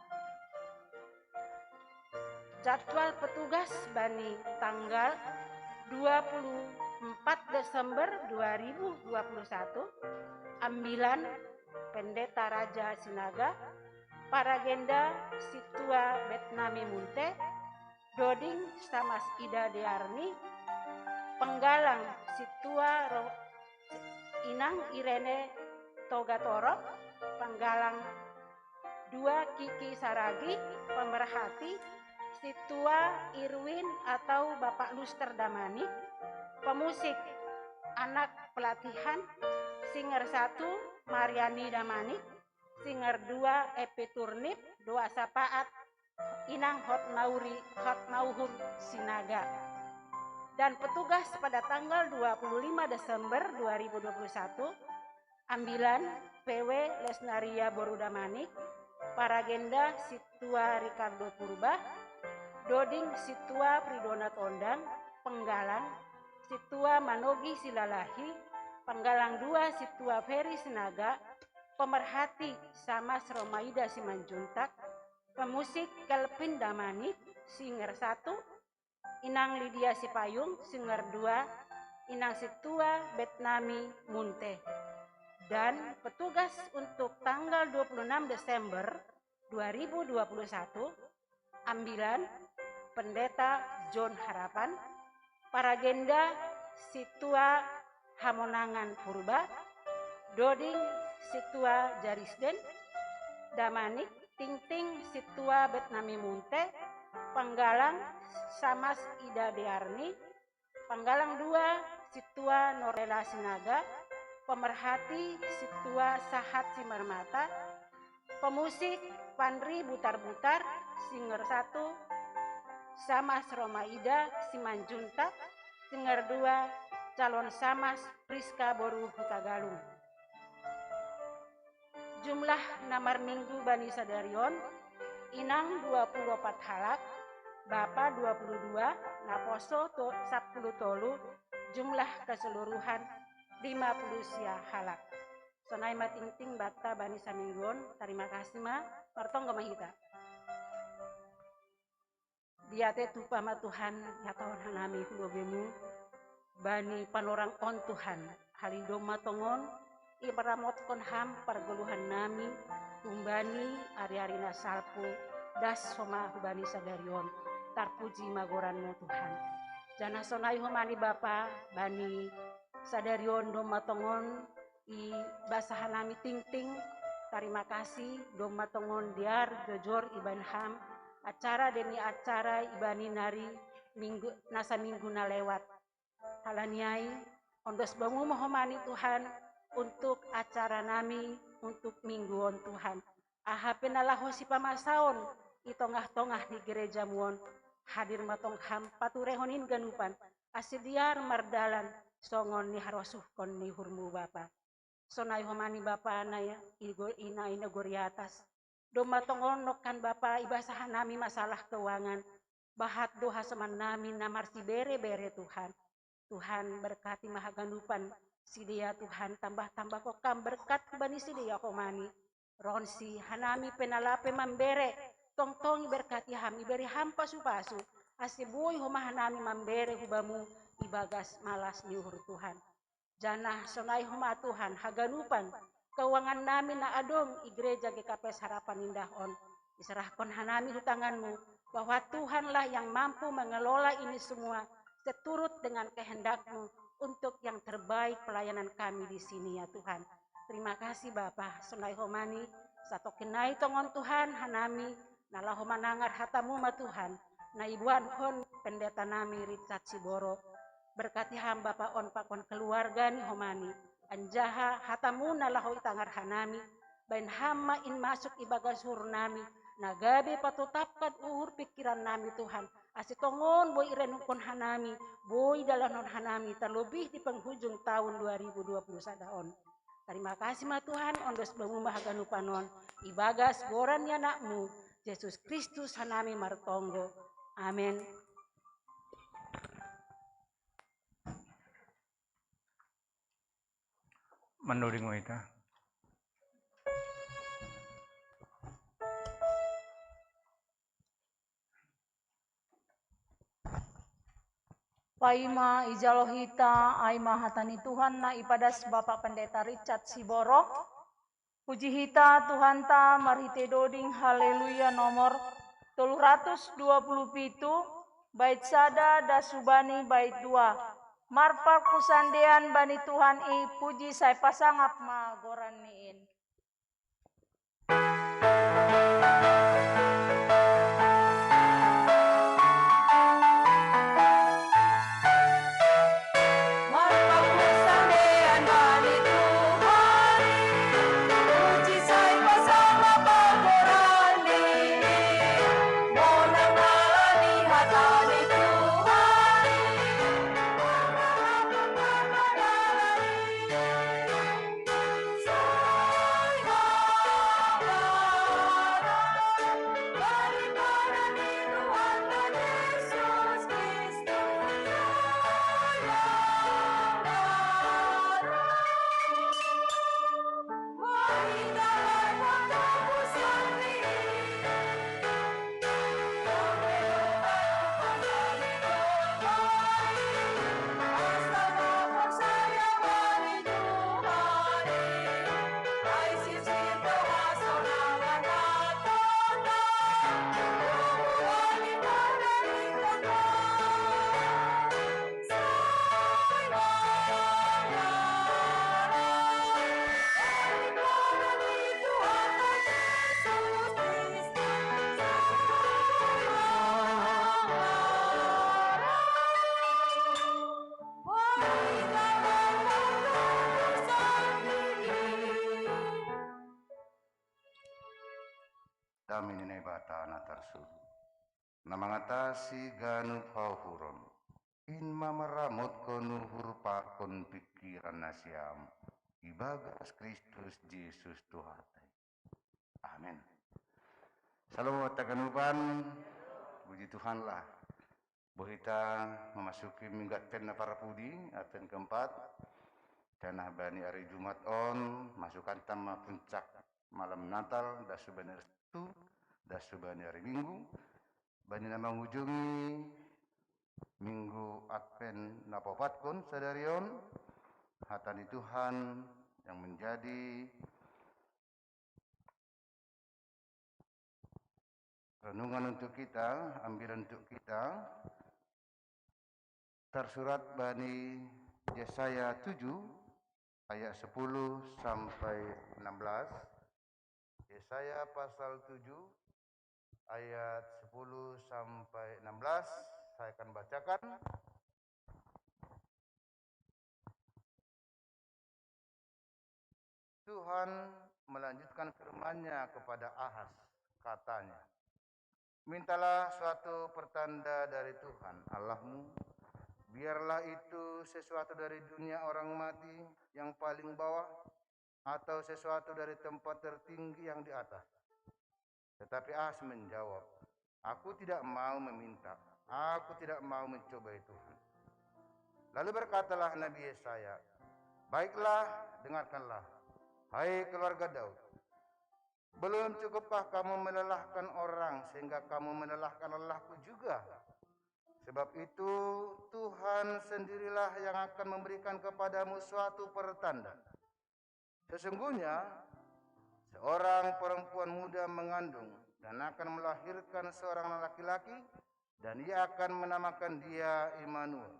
Jadwal petugas bani tanggal dua puluh empat Desember dua ribu dua puluh satu, ambilan Pendeta Raja Sinaga, paragenda Situa Betnami Munte, Doding Samas Ida Dearni, penggalang Situa Ro-, Inang Irene Togatorok, penggalang dua Kiki Saragi, pemerhati Situa Irwin atau Bapak Luster Damani, pemusik anak pelatihan, singer satu Mariani Damani, singer dua Epi Turnip, doa sapaat Inang Hotnauri Hotnauhur Sinaga. Dan petugas pada tanggal dua puluh lima Desember dua ribu dua puluh satu, ambilan P W Lesnaria Boru Damani, paragenda Situa Ricardo Purba, Doding Situa Pridona Tondang, penggalang Situa Manogi Silalahi, penggalang dua Situa Ferry Sinaga, pemerhati Samas Romaida Simanjuntak, Pemusik Kelvin Damani, singer satu, Inang Lydia Sipayung, singer dua, Inang Situa Betnami Munte. Dan petugas untuk tanggal dua puluh enam Desember dua ribu dua puluh satu, ambilan Pendeta John Harapan, Paragenda Situa Hamonangan Purba, Doding Situa Jarisden, Damanik Tingting Situa Betnami Munte, Panggalang Samas Ida Dearni, Panggalang dua Situa Norela Sinaga, Pemerhati Situa Sahat Simarmata, pemusik Panri Butar-Butar, singer satu, Samas Romaida Simanjuntak, singer dua, calon Samas Priska Boru Hutagalung. Jumlah namar minggu bani sadarion, inang dua puluh opat halak, bapa dua puluh dua, naposo to sapuluh tolu, jumlah keseluruhan lima puluh sia halak. Sonai ma tingting bata bani samingguon, tarima kasih ma, martonggo ma hita. Diate tupa ma Tuhan, ya Tuhan hanami hudobemu, bani panorang on Tuhan, halindo ma tongon, i maramotkon ham pargoluhan nami, humbani ari-ari na salpu, das homa hubani sadarion, tarpuji ma goranmu Tuhan. Janah sonai homa ni Bapa, bani sadarion domma tongon, i basa hanami tingting, tarima kasih, domma tongon dear jojor ibahen ham, acara demi acara ibani nari minggu, nasa minggu na lewat. Halani ai, ondos bamu ma homa ni Tuhan, untuk acara nami, untuk minggu on Tuhan. Aha pe na laho sipamasaon, i tongah-tongah ni gerejamu on, hadir ma tong ham paturehon in ganupan, ase dear mardalan, songon niharosuhkon ni uhurmu Bapa. Sonai homa ni Bapa na i go-, ina, ina gori atas. Domma tongon nongkan Bapa ibasa hanami masalah keuangan. Bahat do hasoman nami na marsibere-bere Tuhan. Tuhan berkati ma haganupan sidea Tuhan, tambah-tambahkon kam berkat hubani sidea homa ni. Ronsi hanami pe na lape mambere, tongtong iberkati ham, ibere ham pasu-pasu, ase boi homa hanami mambere hubamu ibagas malas ni uhur Tuhan. Janah sonai homa Tuhan haganupan keuangan nami na adong i gereja G K P S Harapan Indah on. Iserahkon hanami hu tanganmu, bahwa Tuhanlah yang mampu mengelola ini semua seturut dengan kehendakmu untuk yang terbaik pelayanan kami di sini ya Tuhan. Terima kasih Bapa, sonai homa ni, satongkin nai tongon Tuhan hanami, na laho manangar hatamu ma Tuhan, na iboankon pendeta nami Richard Siboro. Berkati ham Bapa on pakon keluarga ni homa ni, anjaha hatamu na laho itangar hanami, bahen ham ma in masuk ibagas uhur nami, na gabe patotapkon uhur pingkiran nami Tuhan, ase tongon boi irenungkon hanami, boi idalankon hanami, terlebih di penghujung tahun dua ribu dua puluh sada on. Tarima kasih ma Tuhan, ondos bamu ma haganupan on, ibagas goran ni anakmu, Jesus Kristus hanami martonggo. Amen. Manduringo ita. Paima ijalo hita, ai ma hata ni Tuhan na ipadas Bapak Pendeta Richard Siboro. Puji hita Tuhanta marhite doding Haleluya nomor tolu ratus dua puluh pitu, bait sada das hubani bait dua. Marparkusandean bani Tuhan i, puji sai pasangap ma goran ni in. Ami ni Naibata na tarsuruh, na mangatasi ganup hauhuron, in ma maramot ko nuhur pakon pikiran nasiam, ibagas Kristus Jesus Tuhanta. Amin. Shalom buat haganupan. Puji Tuhanlah. Boh hita mamasuki minggu Advent na parpudi, Advent keempat. Janah bani ari Jumat on, masuk hanta ma puncak malam Natal, das hubani ari Sabtu, das hubani ari Minggu. Bani na mangujungi minggu Advent na paopatkon sadari on, hata ni Tuhan yang menjadi renungan untuk kita, ambilan untuk kita, tersurat bani Yesaya tujuh ayat sepuluh sampai enam belas. Yesaya pasal tujuh ayat sepuluh sampai enam belas, saya akan bacakan. Tuhan melanjutkan firman-Nya kepada Ahas, katanya, "Mintalah suatu pertanda dari Tuhan Allahmu. Biarlah itu sesuatu dari dunia orang mati yang paling bawah, atau sesuatu dari tempat tertinggi yang di atas." Tetapi Ahas menjawab, "Aku tidak mau meminta, aku tidak mau mencobai Tuhan." Lalu berkatalah Nabi Yesaya, "Baiklah, dengarkanlah, hai keluarga Daud. Belum cukupkah kamu melelahkan orang sehingga kamu melelahkan lelahku juga? Sebab itu, Tuhan sendirilah yang akan memberikan kepadamu suatu pertanda. Sesungguhnya, seorang perempuan muda mengandung dan akan melahirkan seorang laki-laki, dan ia akan menamakan dia Immanuel.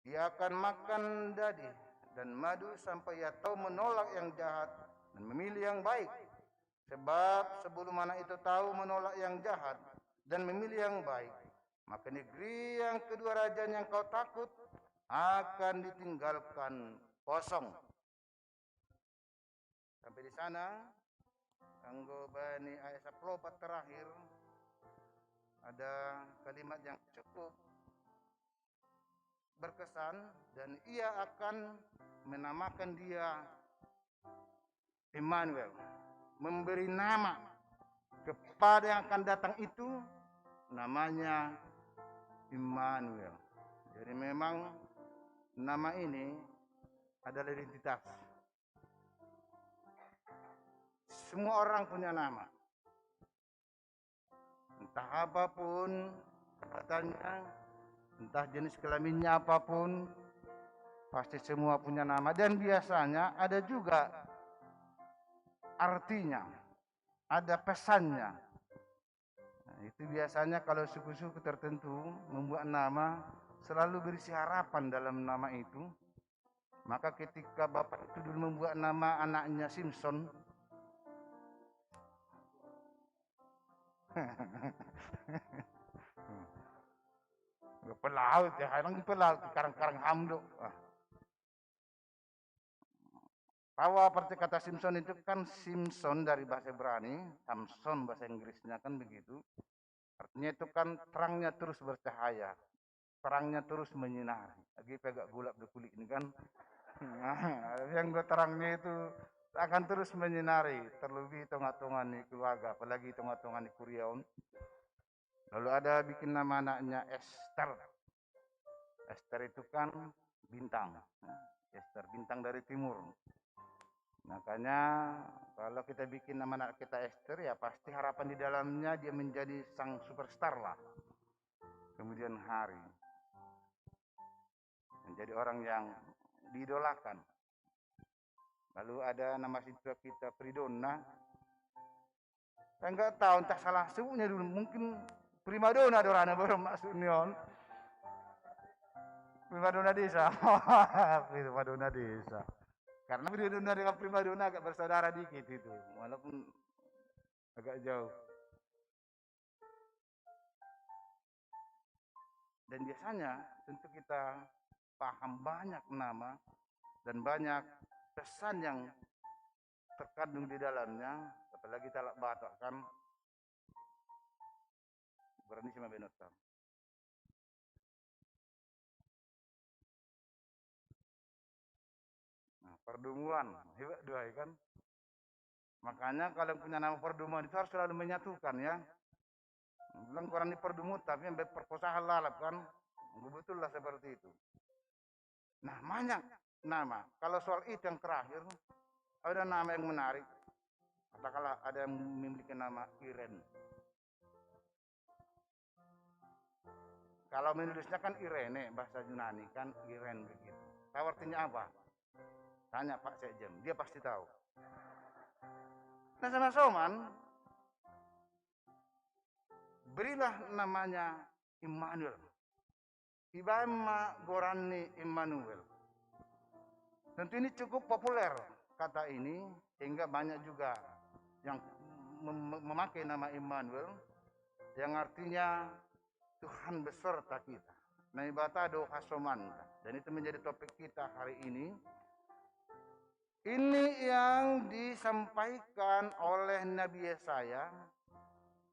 Ia akan makan dadi dan madu sampai ia tahu menolak yang jahat dan memilih yang baik. Sebab sebelum anak itu tahu menolak yang jahat dan memilih yang baik, maka negeri yang kedua rajanya yang kau takut akan ditinggalkan kosong." Sampai di sana, kanggo bani ayat sepuluh terakhir, ada kalimat yang cukup berkesan, "Dan ia akan menamakan dia Immanuel." Memberi nama kepada yang akan datang itu, namanya Immanuel. Jadi memang nama ini adalah identitas. Semua orang punya nama. Entah apapun jabatannya, entah jenis kelaminnya apapun, pasti semua punya nama. Dan biasanya ada juga artinya, ada pesannya. Nah, itu biasanya kalau suku-suku tertentu membuat nama, selalu berisi harapan dalam nama itu. Maka ketika bapak itu dulu membuat nama anaknya Simpson, pelaut ya, kadang pelaut, karang-karang hamdo. Ah. Tahu apa arti kata Simpson itu? Kan Simpson dari bahasa Ibrani, Samson bahasa Inggrisnya, kan begitu. Artinya itu kan terangnya terus bercahaya, terangnya terus menyinari. Lagi agak gulap di kulit ini kan. Yang gue terangnya itu akan terus menyinari, terlebih tengah-tengah nih keluarga, apalagi tengah-tengah nih kuriaun. Lalu ada bikin nama anaknya Esther. Esther itu kan bintang. Esther, bintang dari timur. Makanya kalau kita bikin nama anak kita Esther, ya pasti harapan di dalamnya dia menjadi sang superstar lah. Kemudian hari. Menjadi orang yang diidolakan. Lalu ada nama siswa kita Pridona. Saya nggak tahu, entah salah sebutnya dulu. Mungkin primadona ada orang baru maksudnya on. Primadona desa. Primadona desa. Karena primadona dengan primadona agak bersaudara dikit itu. Walaupun agak jauh. Dan biasanya tentu kita paham banyak nama dan banyak pesan yang terkandung di dalamnya, apalagi talak Batak kan, Berani sama benotang. Nah, perdumuan, hebat dua ya kan. Makanya kalau yang punya nama perdumuan itu harus selalu menyatukan ya. Bilang kurang di perdumu tapi yang perkosaan lalap kan. Betul lah seperti itu. Nah, banyak nama. Kalau soal itu yang terakhir, ada nama yang menarik. Katakanlah ada yang memiliki nama Iren. Kalau menulisnya kan Irene, bahasa Yunani kan Iren begitu. Tahu artinya apa? Tanya Pak Sekjen, dia pasti tahu. Nah, sama Soman, berilah namanya Immanuel. Ibaen ma goranni Immanuel. Tentu ini cukup populer kata ini, sehingga banyak juga yang mem- memakai nama Immanuel, yang artinya Tuhan beserta kita. Naibata do hasomanta. Dan itu menjadi topik kita hari ini. Ini yang disampaikan oleh Nabi Yesaya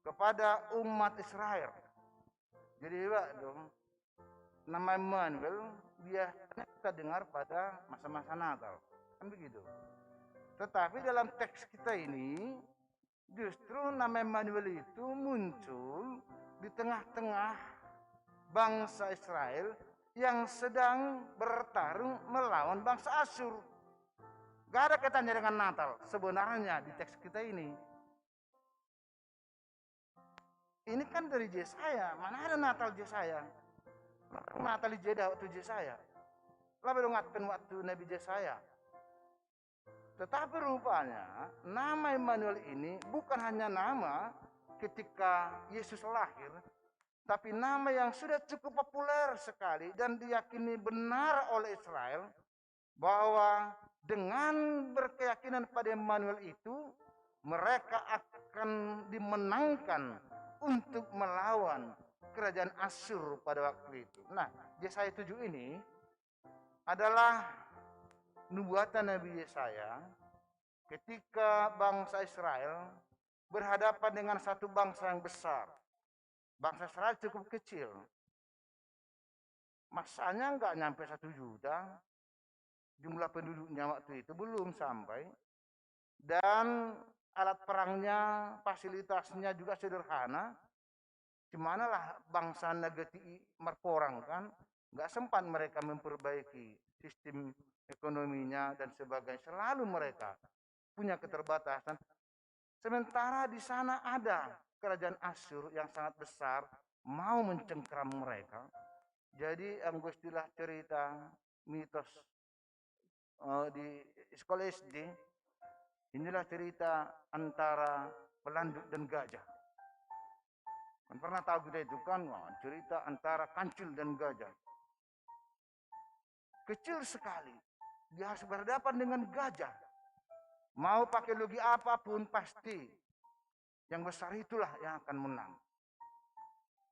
kepada umat Israel. Jadi hebat dong. Nama Immanuel biasanya kita dengar pada masa-masa Natal. Kan begitu. Tetapi dalam teks kita ini, justru nama Immanuel itu muncul di tengah-tengah bangsa Israel yang sedang bertarung melawan bangsa Asyur. Gak ada kaitannya dengan Natal sebenarnya di teks kita ini. Ini kan dari Yesaya, mana ada Natal Yesaya? Natal di Jeddah waktu Yesaya. Lalu dong waktu Nabi Yesaya. Tetapi rupanya nama Immanuel ini bukan hanya nama ketika Yesus lahir, tapi nama yang sudah cukup populer sekali dan diyakini benar oleh Israel bahwa dengan berkeyakinan pada Immanuel itu mereka akan dimenangkan untuk melawan kerajaan Asyur pada waktu itu. Nah, Yesaya tujuh ini adalah nubuatan Nabi Yesaya ketika bangsa Israel berhadapan dengan satu bangsa yang besar. Bangsa Israel cukup kecil. Masanya nggak nyampe satu juta jumlah penduduknya waktu itu, belum sampai. Dan alat perangnya, fasilitasnya juga sederhana. Cemanalah bangsa negeri merkorang kan, nggak sempat mereka memperbaiki sistem ekonominya dan sebagainya. Selalu mereka punya keterbatasan. Sementara di sana ada kerajaan Asyur yang sangat besar mau mencengkeram mereka. Jadi anggo istilah cerita mitos eh, di sekolah S D, inilah cerita antara pelanduk dan gajah. Kan pernah tahu kita itu kan, wah, cerita antara kancil dan gajah. Kecil sekali, dia harus berhadapan dengan gajah. Mau pakai logi apapun pasti yang besar itulah yang akan menang.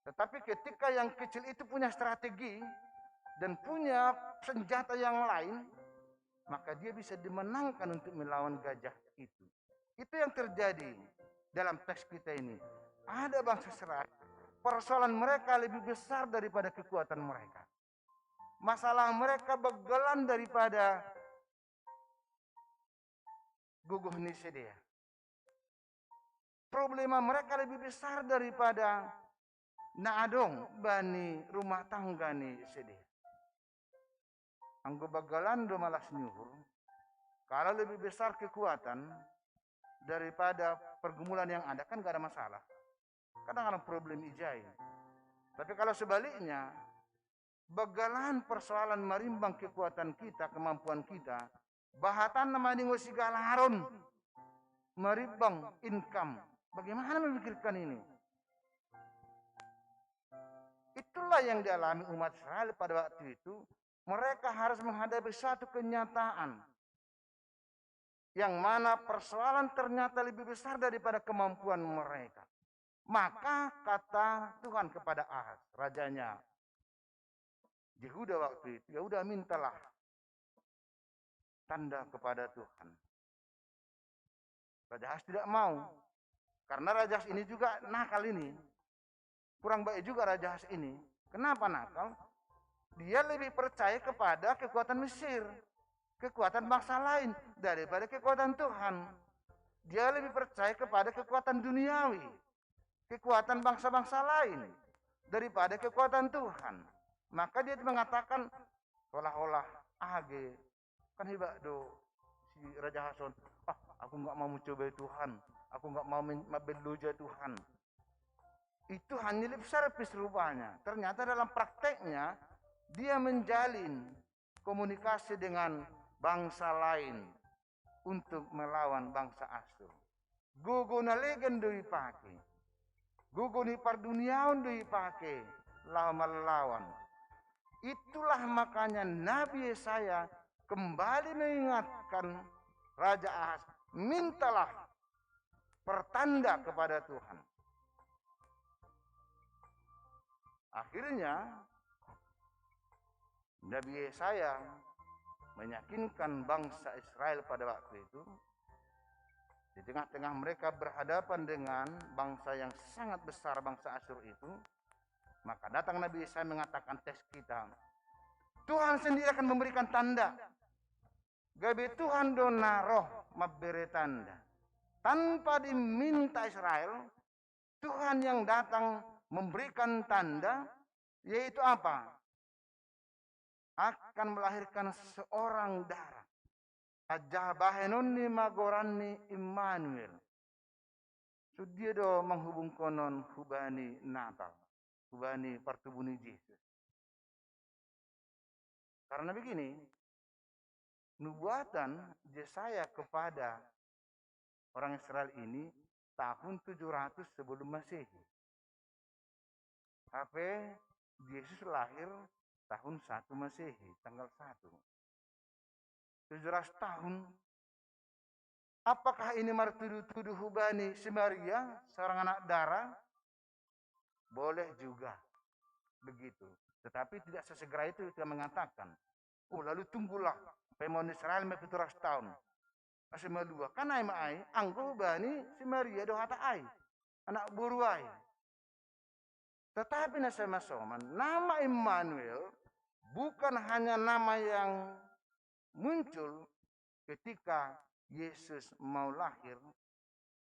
Tetapi ketika yang kecil itu punya strategi dan punya senjata yang lain, maka dia bisa dimenangkan untuk melawan gajah itu. Itu yang terjadi dalam teks kita ini. Ada bangsa Israel, persoalan mereka lebih besar daripada kekuatan mereka. Masalah mereka begelan daripada guguh ni sidea. Problema mereka lebih besar daripada naadong bani rumah tangga ni sidea. Anggo bagalan do malas nyuhur, kalau lebih besar kekuatan daripada pergumulan yang ada, kan gak ada masalah. Kadang-kadang problem ijai. Tapi kalau sebaliknya, bagalan persoalan marimbang kekuatan kita, kemampuan kita, bahatan nama ningo sigalaron marimbang income. Bagaimana memikirkan ini? Itulah yang dialami umat Israel pada waktu itu. Mereka harus menghadapi satu kenyataan yang mana persoalan ternyata lebih besar daripada kemampuan mereka. Maka kata Tuhan kepada Ahaz, rajanya Yehuda waktu itu, "Ya udah, mintalah tanda kepada Tuhan." Raja Ahaz tidak mau. Karena Raja Ahaz ini juga nakal ini. Kurang baik juga Raja Ahas ini. Kenapa nakal? Dia lebih percaya kepada kekuatan Mesir, kekuatan bangsa lain daripada kekuatan Tuhan. Dia lebih percaya kepada kekuatan duniawi, kekuatan bangsa-bangsa lain daripada kekuatan Tuhan. Maka dia mengatakan seolah-olah, "Ah, ge, kan hebat do si Raja Ahas on. Ah, aku nggak mau mencobai Tuhan. Aku nggak mau men-, mabelluja Tuhan." Itu hanya lip service rupanya. Ternyata dalam prakteknya dia menjalin komunikasi dengan bangsa lain untuk melawan bangsa Asyur. Gogo na legan do ipake. Gogo ni parduniaon do ipake laho mallawan. Itulah makanya Nabi Yesaya kembali mengingatkan Raja Ahas, "Mintalah pertanda kepada Tuhan." Akhirnya, Nabi Yesaya meyakinkan bangsa Israel pada waktu itu, di tengah-tengah mereka berhadapan dengan bangsa yang sangat besar, bangsa Asyur itu, maka datang Nabi Yesaya mengatakan, "Tes kita, Tuhan sendiri akan memberikan tanda." Gabe Tuhan do na roh mabbere tanda. Tanpa diminta Israel, Tuhan yang datang memberikan tanda, yaitu apa? Akan melahirkan seorang dara. Aja bahenonni ma goranni Immanuel. Sudia do menghubungkonon hubani Natal, hubani partubu ni Jesus. Karena begini, nubuatan Yesaya kepada orang Israel ini tahun tujuh ratus sebelum Masehi. Tapi Yesus lahir tahun satu Masehi, tanggal satu. Tujuh ratus tahun. Apakah ini martudu-tudu hubani si Maria, seorang anak dara? Boleh juga begitu. Tetapi tidak sesegera itu kita mengatakan, "Oh, lalu tunggulah, pemon Israel ma pitu ratus tahun." Asa malua, kan ai ma ai, anggo hubani si Maria do hata ai, anak boru ai. Tetapi na sama-sama, nama Immanuel bukan hanya nama yang muncul ketika Yesus mau lahir,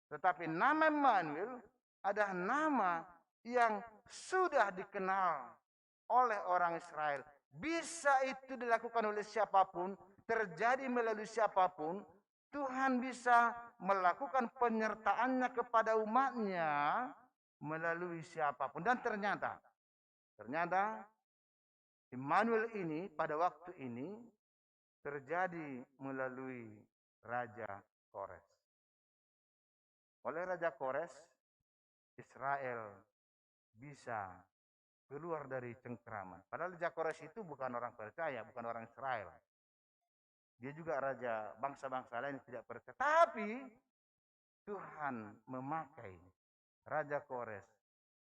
tetapi nama Immanuel adalah nama yang sudah dikenal oleh orang Israel. Bisa itu dilakukan oleh siapapun, terjadi melalui siapapun, Tuhan bisa melakukan penyertaannya kepada umatnya melalui siapapun. Dan ternyata, ternyata Immanuel ini pada waktu ini terjadi melalui Raja Kores. Oleh Raja Kores, Israel bisa keluar dari cengkraman. Padahal Raja Kores itu bukan orang percaya, bukan orang Israel. Dia juga raja bangsa-bangsa lain yang tidak percaya. Tapi Tuhan memakai Raja Kores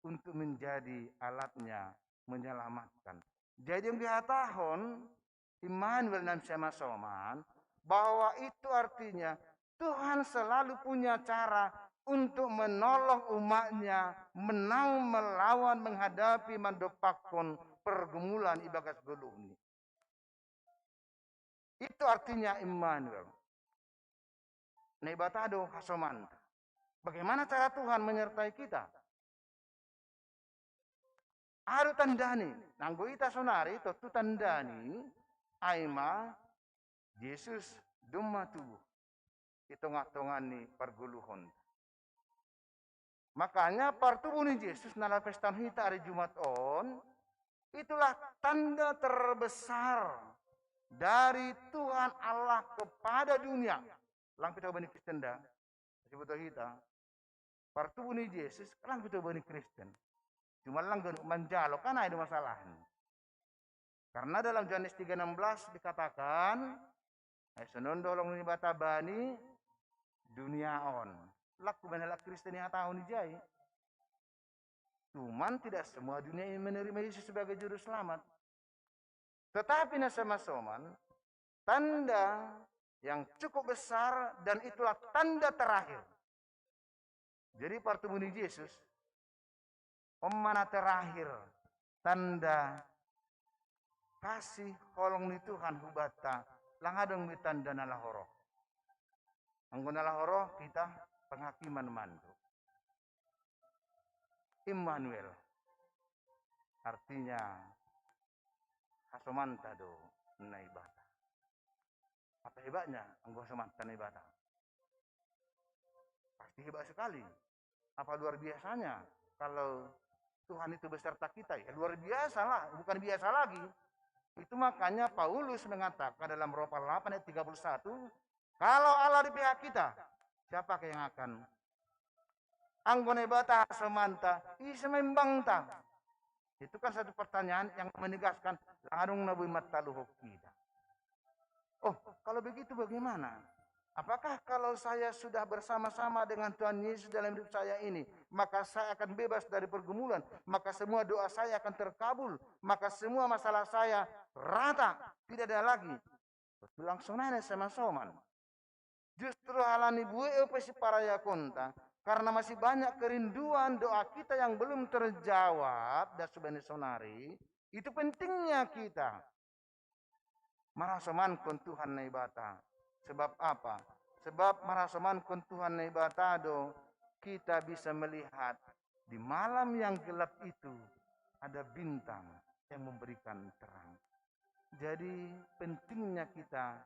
untuk menjadi alatnya menyelamatkan. Jadi yang dihatahon Immanuel na sama-sama, bahwa itu artinya Tuhan selalu punya cara untuk menolong umatnya menang melawan, menghadapi, mandopakkon pergumulan ibagas goluhni. Itu artinya Immanuel. Naibata do hasomanta. Bagaimana cara Tuhan menyertai kita? Aru tandani, nanggo ita sonari tontu tandani, ai ma Yesus domma tubuh di tongah-tongah ni pargoluhon. Makanya partubu ni Yesus na laho pestahon hita ari Jumat on, itulah tanda terbesar dari Tuhan Allah kepada dunia. Lang pita bani Kristen da, sibuto hita. Partubu ni Yesus, lang pita bani Kristen. Cuma lang ganup manjalo, kan ai do masalahna. Karena dalam Yohanes tiga enam belas dikatakan, ai sonon do holong ni Debata bani dunia on. Laku bani halak Kristen yang tahu ni jai. Cuman tidak semua dunia ini menerima Yesus sebagai juru selamat. Tetapi na sama-sama, tanda yang cukup besar dan itulah tanda terakhir. Jadi partubu ni Yesus, Ommana terakhir tanda kasih holong ni Tuhan hubata, langadong mi tanda na lahoro. Anggo na lahoro kita penghakiman mandu. Immanuel. Artinya hasomanta do Naibata. Apa hebatnya anggo hasomanta Naibata? Pasti hebat sekali. Apa luar biasanya kalau Tuhan itu beserta kita? Ya luar biasa lah, bukan biasa lagi. Itu makanya Paulus mengatakan dalam Roma delapan ayat tiga puluh satu, kalau Allah di pihak kita, siapa yang akan? Anggo Naibata hasomanta, ise ma imbangta? Itu kan satu pertanyaan yang menegaskan langadong na boi mataluhon kita. Oh, kalau begitu bagaimana? Apakah kalau saya sudah bersama-sama dengan Tuhan Yesus dalam hidup saya ini, maka saya akan bebas dari pergumulan, maka semua doa saya akan terkabul, maka semua masalah saya rata, tidak ada lagi? Langsung nanya sama soman. Justru halani buei pe siparayakonta, karena masih banyak kerinduan doa kita yang belum terjawab dan sebenarnya sonari, itu pentingnya kita marasomankon Tuhan Naibata. Sebab apa? Sebab marasomankon Tuhan Naibata do kita bisa melihat di malam yang gelap itu ada bintang yang memberikan terang. Jadi pentingnya kita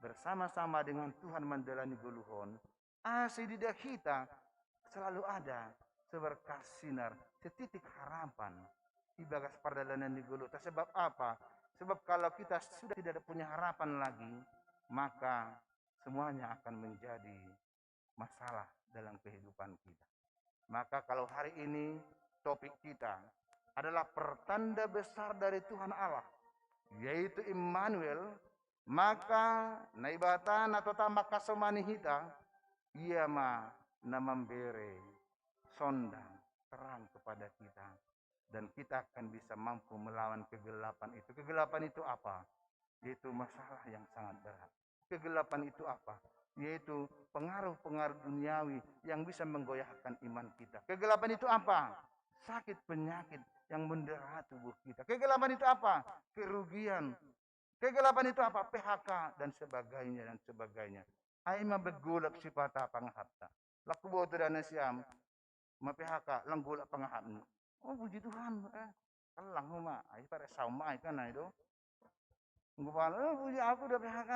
bersama-sama dengan Tuhan menjalani goluhon, asa di ida kita selalu ada seberkas sinar, setitik harapan ibagas pardalanan ni goluhta. Sebab apa? Sebab kalau kita sudah tidak punya harapan lagi, maka semuanya akan menjadi masalah dalam kehidupan kita. Maka kalau hari ini topik kita adalah pertanda besar dari Tuhan Allah, yaitu Immanuel, maka Naibata na tota mangkasomani hita, ia ma na mambere sondang terang kepada kita, dan kita akan bisa mampu melawan kegelapan itu. Kegelapan itu apa? Yaitu masalah yang sangat berat. Kegelapan itu apa? Yaitu pengaruh-pengaruh duniawi yang bisa menggoyahkan iman kita. Kegelapan itu apa? Sakit penyakit yang mendera tubuh kita. Kegelapan itu apa? Kerugian. Kegelapan itu apa? P H K dan sebagainya, dan sebagainya. Ai ma begolak sipata pangahapta. Laku boto dana siam, ma P H K, lang golak pangahapmu. Oh, puji Tuhan, eh. Kalang ma, ai pare sauma ai kan ai do. Nggo pala, eh, puji aku da P H K.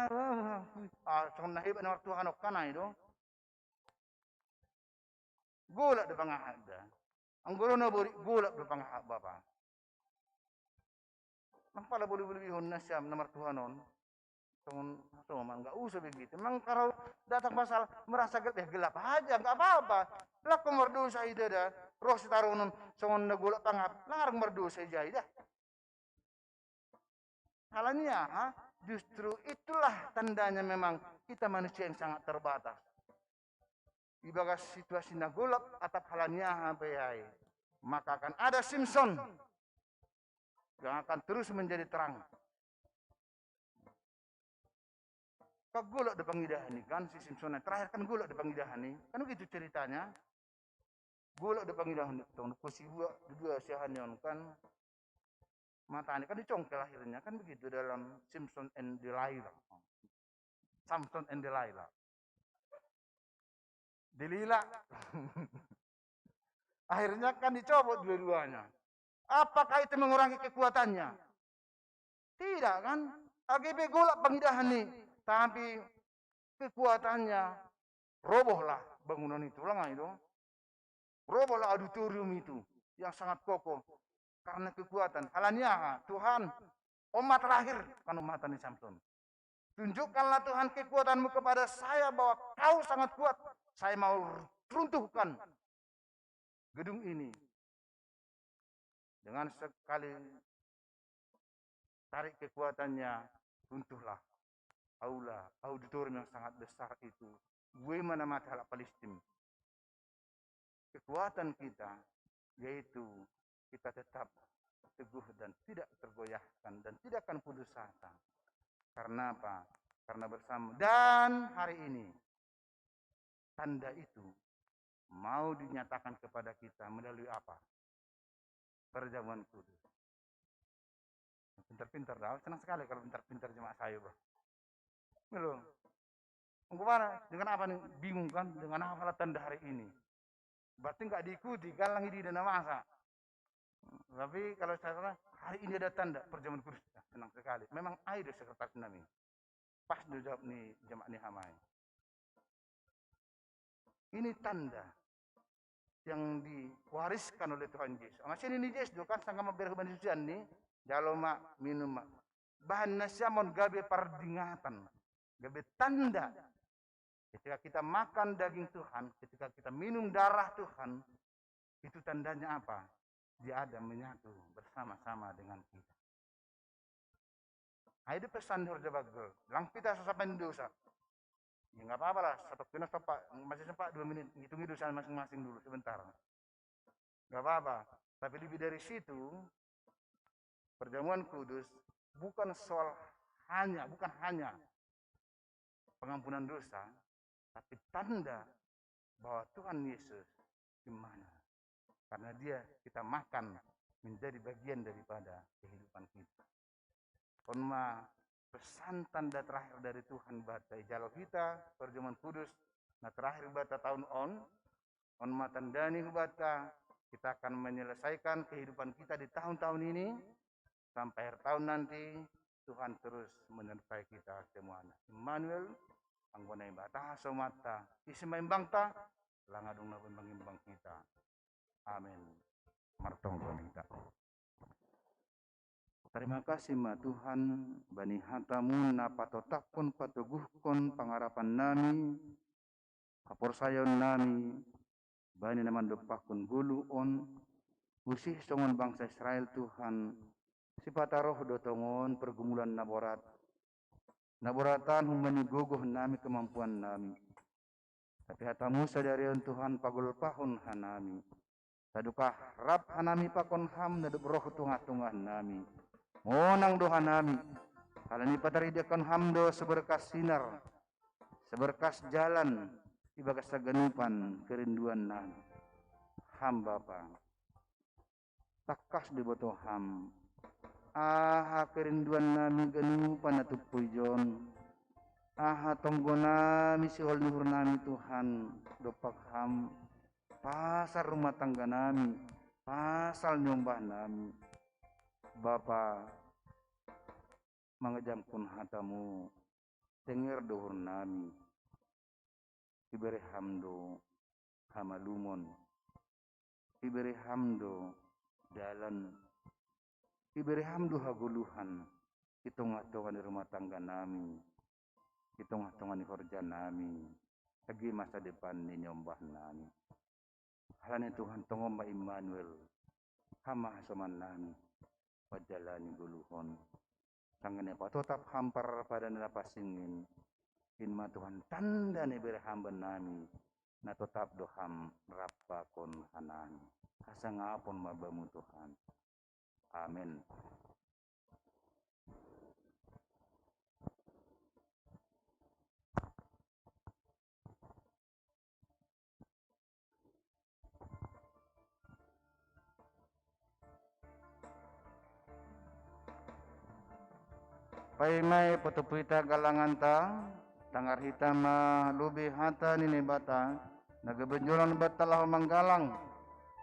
Ah, songon na hebat na martuhan kan ai do. Golak do pangahap da. Anggo ro na borik, golak do pangahap bapa. Nang pala boleh-boleh bihon na siam na martuhan on. Songon, songon nggak usah begitu. Memang kalau datang masalah merasa gelap, ya gelap aja, nggak apa-apa. Lah kau merdosa ida dah. Roh sitaronon songon na golak pangahap, larang merdosa ida dah. Halani aha? Justru itulah tandanya memang kita manusia yang sangat terbatas. Ibagas situasi na golap atap halani aha pe ai, maka akan ada Simson yang akan terus menjadi terang. Kan golak do pangidahan i kan si Simson, terakhir kan golak do pangidahan i, kan begitu ceritanya. Golak do pangidahan i tong, dua dua siahan on kan. Matani kan dicongkel akhirnya, kan begitu dalam Simpson and Delilah. Samson and Delilah. Delilah. Akhirnya kan dicopot dua-duanya. Apakah itu mengurangi kekuatannya? Tidak kan? Age pe golak pangidahan i, tapi kekuatannya robohlah bangunan itu, ulang itu. Robohlah auditorium itu yang sangat kokoh karena kekuatan. Halani aha? Tuhan, on ma terakhir kan, umat ni Samson. Tunjukkanlah Tuhan kekuatanmu kepada saya bahwa kau sangat kuat. Saya mau runtuhkan gedung ini. Dengan sekali tarik kekuatannya, runtuhlah aula auditorium yang sangat besar itu. Gue mana mata halak Palestin. Kekuatan kita yaitu kita tetap teguh dan tidak tergoyahkan dan tidak akan putus asa. Karena apa? Karena bersama. Dan hari ini tanda itu mau dinyatakan kepada kita melalui apa? perjamuan kudus. Pintar-pintar dah, senang sekali kalau pintar-pintar jemaat saya, bah. Belum. Engkau mana? Dengan apa nih? Bingung kan? Dengan apa lah tanda hari ini? Berarti nggak diikuti, galang ini dana masa. Tapi kalau saya kata, hari ini ada tanda perjamuan kudus. Nah, senang sekali. Memang ada sekretaris nami. Pas dia jawab nih, jemaat nih hamai. Ini tanda yang diwariskan oleh Tuhan Yesus. Masih ini Yesus juga kan, sangka mampir ke Yesus nih, jalo mak, minum mak. Bahan nasiamon gabe pardingatan, gabe tanda. Ketika kita makan daging Tuhan, ketika kita minum darah Tuhan, itu tandanya apa? Dia ada menyatu bersama-sama dengan kita. Nah, itu pesan di Horja Bagel. Lang kita sesapan dosa. Ya nggak apa-apa lah, satu kena sempat, masih sempat dua menit, ngitungi dosa masing-masing dulu sebentar. Nggak apa-apa. Tapi lebih dari situ, perjamuan kudus bukan soal hanya, bukan hanya pengampunan dosa, tapi tanda bahwa Tuhan Yesus di mana. Karena dia kita makan menjadi bagian daripada kehidupan kita. Onma pesan tanda terakhir dari Tuhan bata ijalo kita perjamuan kudus. Nah, terakhir bata tahun on, onma tandani hubata kita akan menyelesaikan kehidupan kita di tahun-tahun ini sampai akhir tahun nanti. Tuhan terus menyertai kita semuanya. Immanuel, anggona Naibata, somata, isi maimbangta, langadung na imbang-imbang kita. Amin. Martonggo kita. Terima kasih ma Tuhan, bani hatamu na patotapkon, patoguhkon pangarapan nami, haporsayaon nami, bani na mandompakkon goluh on, usih songon bangsa Israel Tuhan, sipata roh do tongon pergumulan na borat, na boratan humbani gogoh nami kemampuan nami. Tapi hatamu sadari on Tuhan pagolpahon hanami. Sadokah rap hanami pakon ham na dob roh tongah-tongah nami. Monang do hanami. Halani pataridakkon ham do seberkas sinar, seberkas jalan ibagas saganupan kerinduan nami. Ham Bapa. Takkas diboto ham. Aha kerinduan nami ganupan na tumpu ijon. Aha tonggo nami sihol ni uhur nami Tuhan, dompak ham. Pasal rumah tangga nami, pasal nyombah nami. Bapa, mangejamkon hatamu, tenger do uhur nami. Ibere ham do hamalumon. Ibere ham do dalan. Ibere ham do hagoluhan di tongah-tongah ni rumah tangga nami, di tongah-tongah ni horja nami, age masa depan ni nyombah nami. Halani Tuhan tongon ma Immanuel, ham ma hasoman nami, pajalani goluhon. Sangkan ia patotap ham parpada na pansingin, in ma Tuhan tanda ni bere hamba nami, na totap do ham rap pakon hanami. Hasangapon ma bamu Tuhan. Amen. Paima i patupu hita galanganta, tangar hita ma lobei hata ni Naibata, na gabe jongjong banta laho manggalang.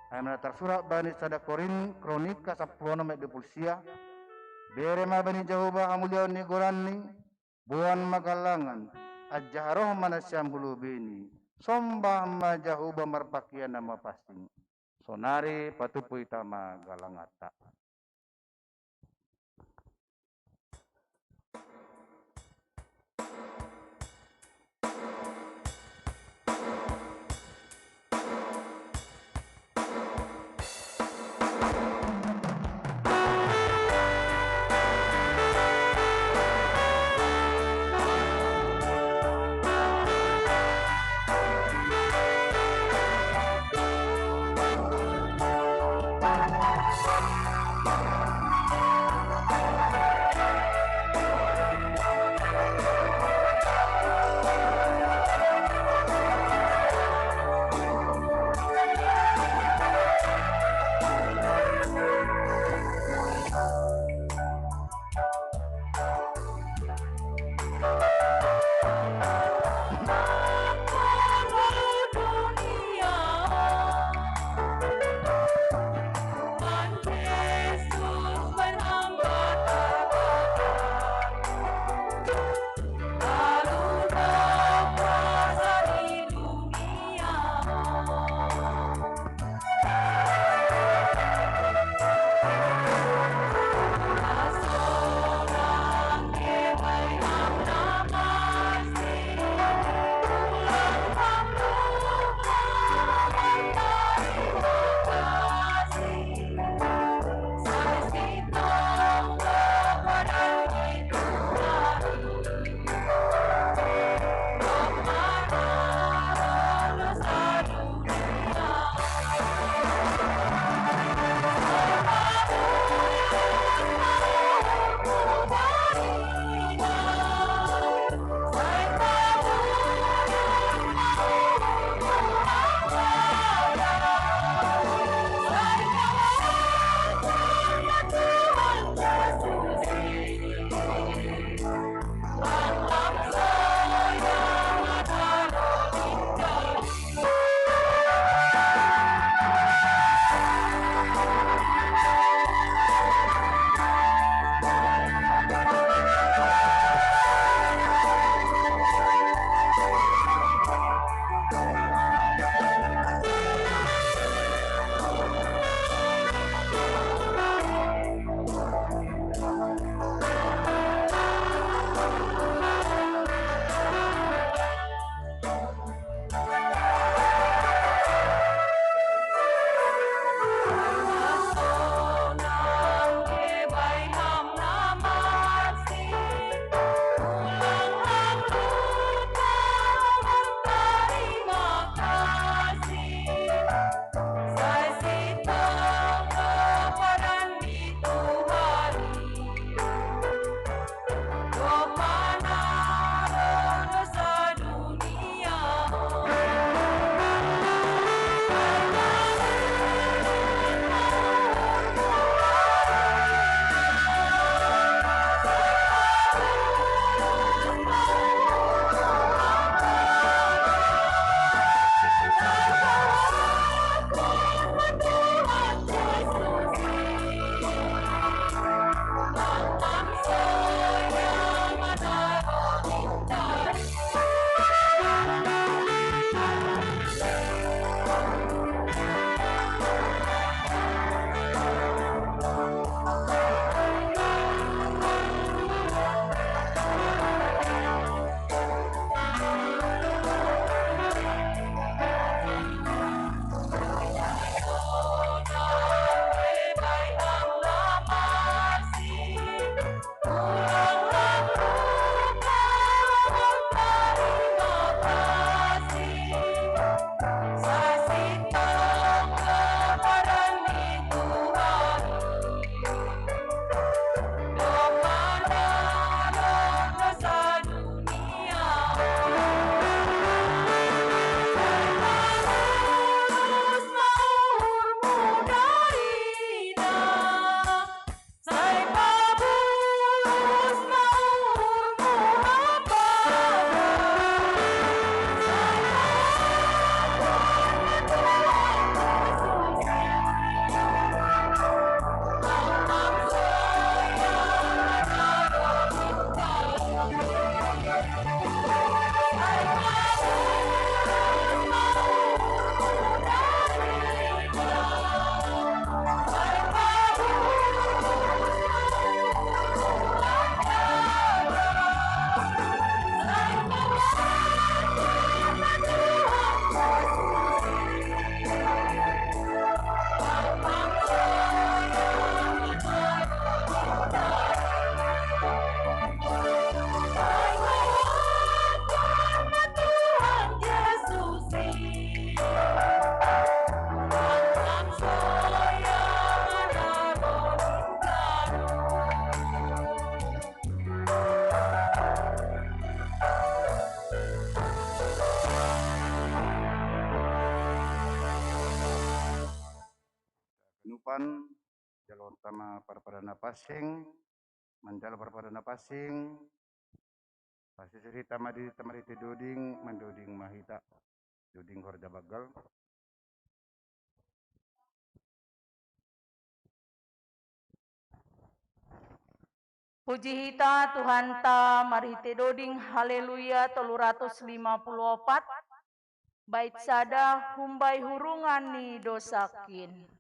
Ai ma na tarsurat bani sada Korin, Kronika sampulu onom ayat dua pulu sia. Bere ma bani Jahowa hamuliaon ni goranni, boan ma galangan, anjaha roh ma nasiam hu lobeini. Sombah ma Jahowa marpahean na mapansing. Sonari patupu hita ma galanganta. Kanupan, jalo tama parpadan na pasing, manjalo parpadan na pasing, Pasisir hita ma di, ta marhite doding, mandoding ma hita. Doding horja bagal. Puji hita Tuhanta marhite doding Haleluya tolu ratus lima puluh opat, bait sada, Humbai hurungan ni dosakin.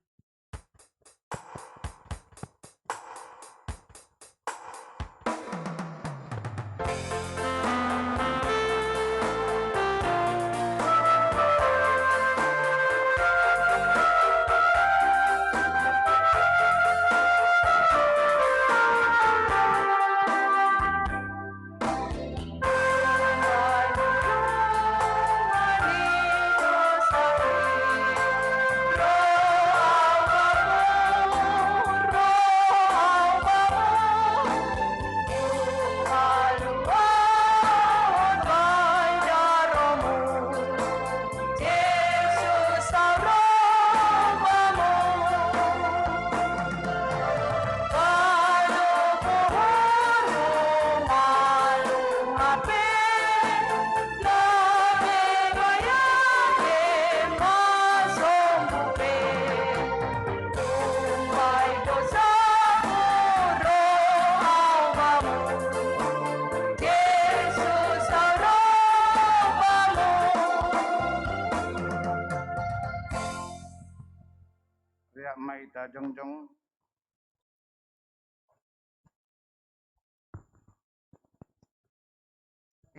Riak ma hita jongjong.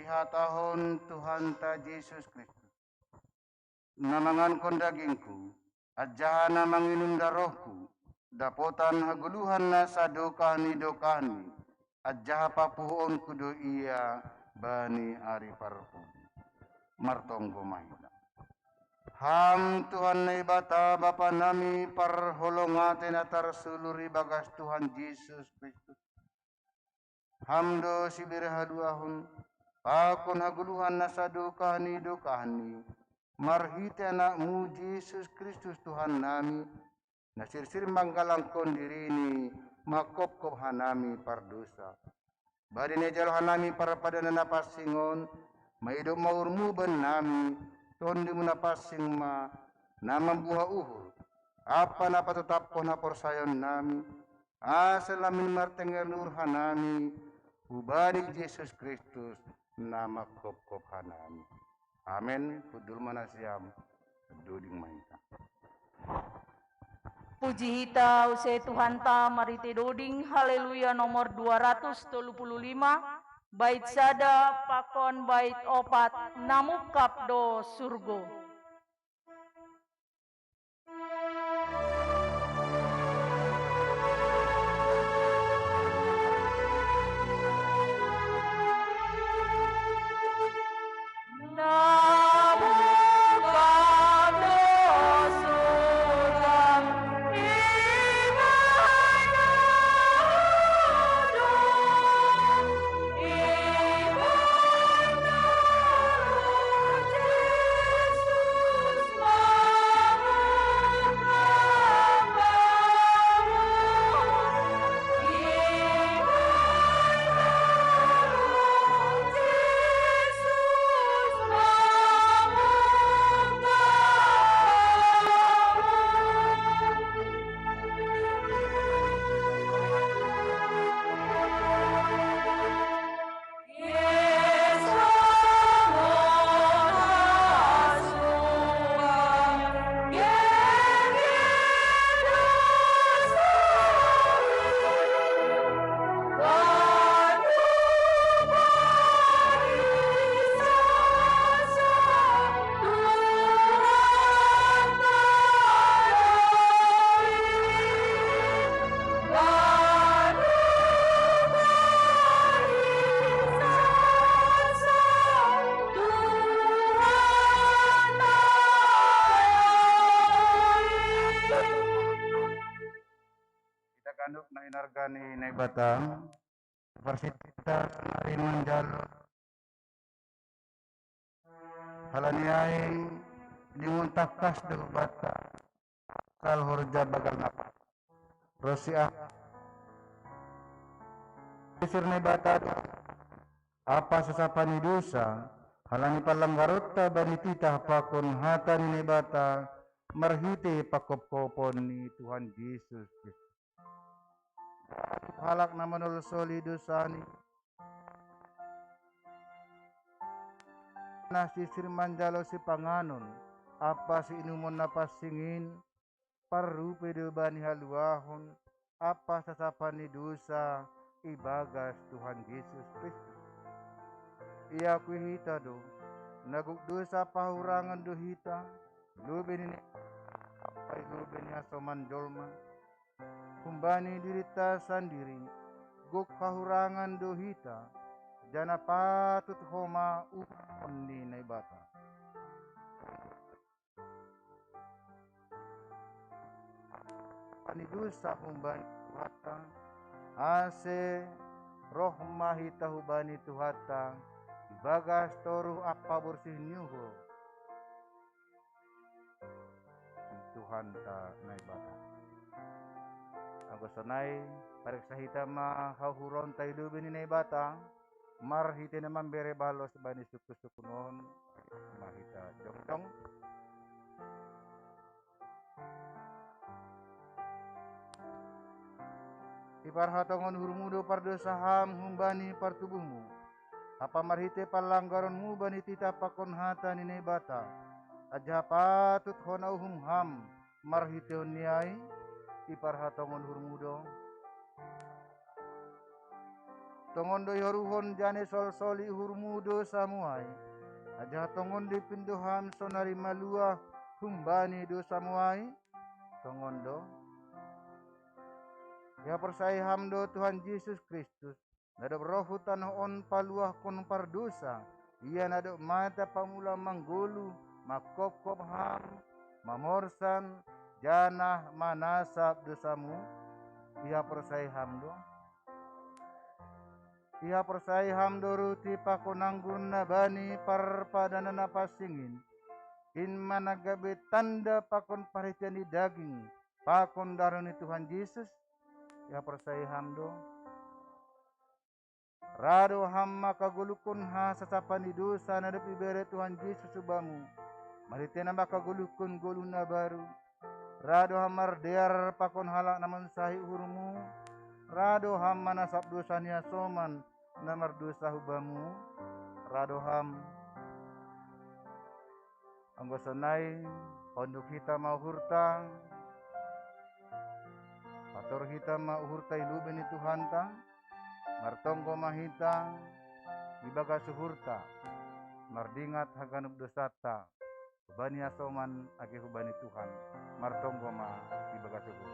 Ihatahon Tuhanta Jesus Kristus: Na mangankon dagingku, anjaha na manginum darohku, dapotan hagoluhan na sadokah ni dokahni, anjaha papuhoonku do ia bani ari parpudi. Martonggo ma hita. Ham Tuhan Naibata, Bapa nami, parholong atei na tarsulur ibagas Tuhan Jesus Kristus. Ham do sibere haluahon, pakon hagoluhan na sadokah ni dokahni, marhite Anakmu Jesus Kristus Tuhan nami, na sirsir manggalangkon dirini manghophop hanami pardosa. Bani na ijalo hanami parpadanan na pansing on, maidop ma uhurmu bannami, TondiMu na pansing ma, na mambuha uhur, ampa na patotapkon haporsayaon nami, asa lam in martenger ni uhur hanami, hubani Jesus Kristus, na manghophop hanami. Amen. Hundul ma nasiam, doding ma hita. Puji hita use Tuhanta marhite doding Haleluya nomor dua ratus tolu puluh lima, bait sada pakon bait opat, na mungkap do surgo. Hita ganup na hinarga ni Naibata, parsitita nari manjalo. Halani ai dimun tangkas do banta, sal horja bagal na pas. Rosiah. Pisir Naibata do. Apa sasapani dosa, halani pallanggarotta bani titah pakon hata ni Naibata, marhite pakkoppopon ni Tuhan Jesus Kristus. Halak na manolsoli dosani, na sisir manjalo sipanganon, apa siinumon na passingin, parrupe do bani haluahon, apa sasapani dosa ibagas Tuhan Jesus Kristus. Iakui hita do, na gok dosa pahurangan do hita, lube ni, lube ni hasoman jolma, humbani dirita sandiri, gok hahurangan do hita, jana patut homa uhon ni Naibata. Pani dosa humbani Tuhanta, ase roh ma hita hubani Tuhanta, ibagas toruh ampa borsih ni uhur. Tuhanta Naibata. Anggo sonai, pareksa hita ma hauhuronta i lube ni Naibata, marhite na mambere balos bani suku-suku non, ma hita jongjong. Iparhatongon uhurmu do pardosa ham humbani partubuhmu. Apa marhite pallanggaronmu bani titah pakon hata ni Naibata, anjaha patut hona uhum ham marhiteon ni ai, iparhatongon uhurmu do. Tongon do ihoruhon jane solsoli uhurmu dosamu ai, anjaha tongon do ipindo ham sonari maluah humbani dosamu ai, tongon do. Ihaporsai ham do Tuhan Jesus Kristus, na dob roh hu tanoh on paluahkon pardosa, ia na dob mate pamula manggoluh, mangkopkop ham, mamorsan, janah manasap dosamu, ihaporsai ham do. Ihaporsai ham do ruti pakon anggur na bani parpadanan na pansing in, in ma na gabe tanda pakon parhitean ni daging, pakon darah ni Tuhan Jesus, ihaporsai ham do. Ra do ham mangkagoluhkon hasasapani dosa na dob ibere Tuhan Jesus hubamu, marhitei na mangkagoluhkon goluh na baru. Ra do ham mardear pakon halak na mansahi uhurmu, ra do ham manasap dosa ni hasoman na mardosa hubamu, ra do ham. Anggo sonai, paunduk hita ma uhurta, pator hita ma uhurta i lube ni Tuhanta, martonggo ma hita ibagas uhurta, mardingat haganup dosanta, hubani hasoman age hubani Tuhan, martonggo ma ibagas uhur.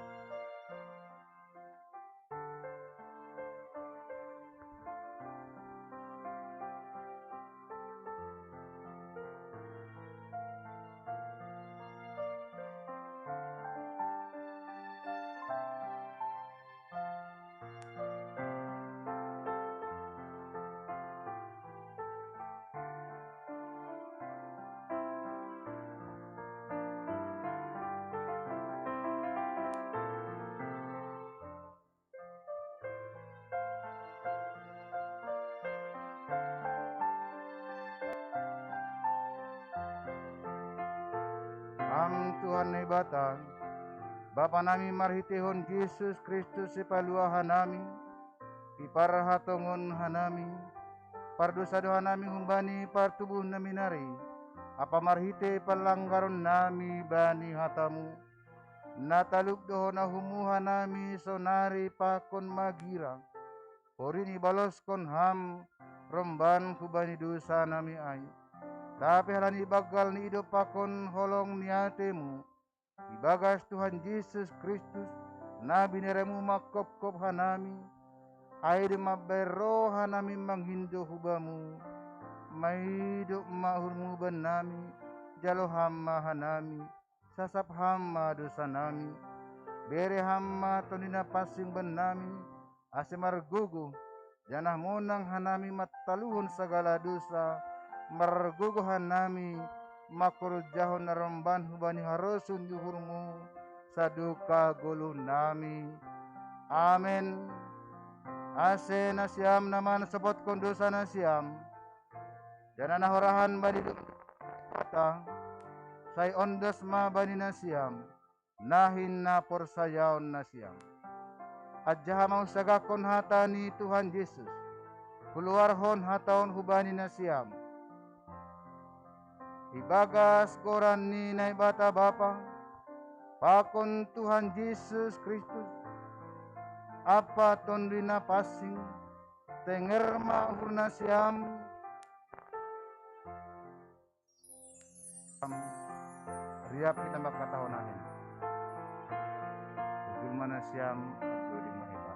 Ham Tuhan Naibata, Bapa nami marhiteihon Jesus Kristus sipaluah hanami, iparhatongon hanami, pardosa do hanami humbani partubuh nami nari, apa marhitei pallanggaron nami bani hatamu, na talup do hona humu hanami sonari pakon magira, porini baloskon ham romban hubani dosa nami ai. Tapi halani banggal ni idop pakon holong ni atemu, ibagas Tuhan Jesus Kristus, na bineremu mangkopkop hanami, ai do mambahen roh hanami manghindo hubamu, maidop ma uhurmu bannami, jalo ham ma hanami, sasap ham ma dosanami, bere ham ma Tondi Na Pansing bannami, ase margogoh, janah monang hanami mantaluhon sagala dosa, margogoh hanami mangkorjahon na romban hubani harosuh ni uhurmu, sadokah goluhnami. Amen. Ase nasiam na mansopotkon dosa nasiam, janah na horahan bani dosa, sai ondos ma bani nasiam nahin na porsayaon nasiam. Anjaha mangunsagahkon hata ni Tuhan Jesus, huluarhon hataon hubani nasiam. Ibagas goran ni Naibata Bapa, pakon Tuhan Jesus Kristus, ampa Tonduy Napansing, tenger ma uhur nasiam, riap hita mangkatahon amin. Jujur ma nasiam, jujur ma hita.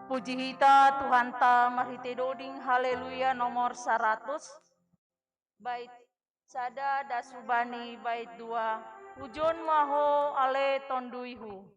Puji hita Tuhanta marhitei doding Haleluya nomor saratus, bait sada das hubani bait dua, Pujon ma Ho ale TonduyHu.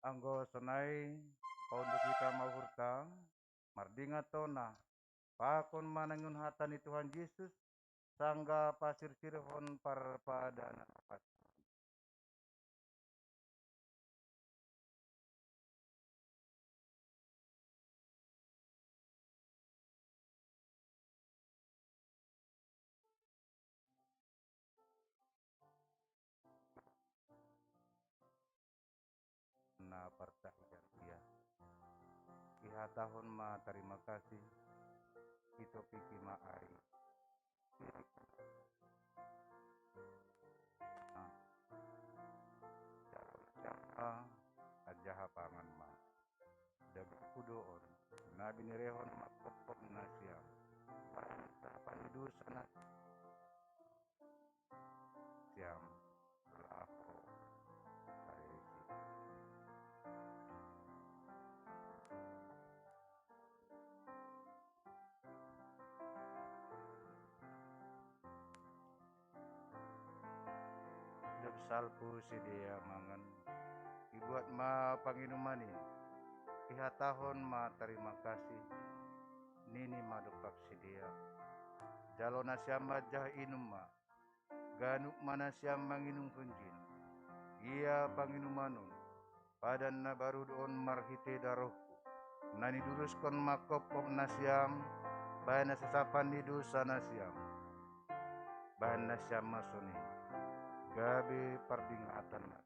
Anggo sonai, paunduk hita ma uhurta, mardingat hona, pakon manangihon hata ni Tuhan Jesus, sanggah pasirsirhon parpadanan. Na parsahitan ia. Ihatahon ma tarima kasih, itopiki ma ai. Nah, jalo jamba, anjaha pangan ma. Dagingku do on, na binirehon manghophop nasiam, pangan sapani dosa nasiam. Siam laho barisi. Dob Salpu sidea mangan. Ibuat ma panginuman i, ihatahon ma tarima kasih, nini ma dompak sidea. Jalo nasiam ma janah inum ma, ganup ma nasiam manginum hunjin. Ia panginuman on, padan na baru do on marhitei darohku, na niduruskon manghophop nasiam, bahen hasasapan ni dosa nasiam. Bahen nasiam ma songon i, gabe pardingatan nasiam.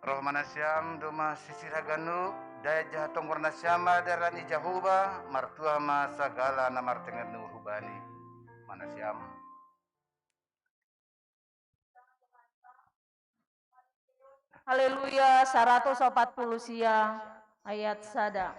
Roh ma nasiam domma sisir haganup, daet ja tonggor nasiam ma dalan ni Jahowa, martuah ma sagala na martengen ni uhur Bani. Ma nasiam. Haleluya, saratus opat puluh sia, ayat sada.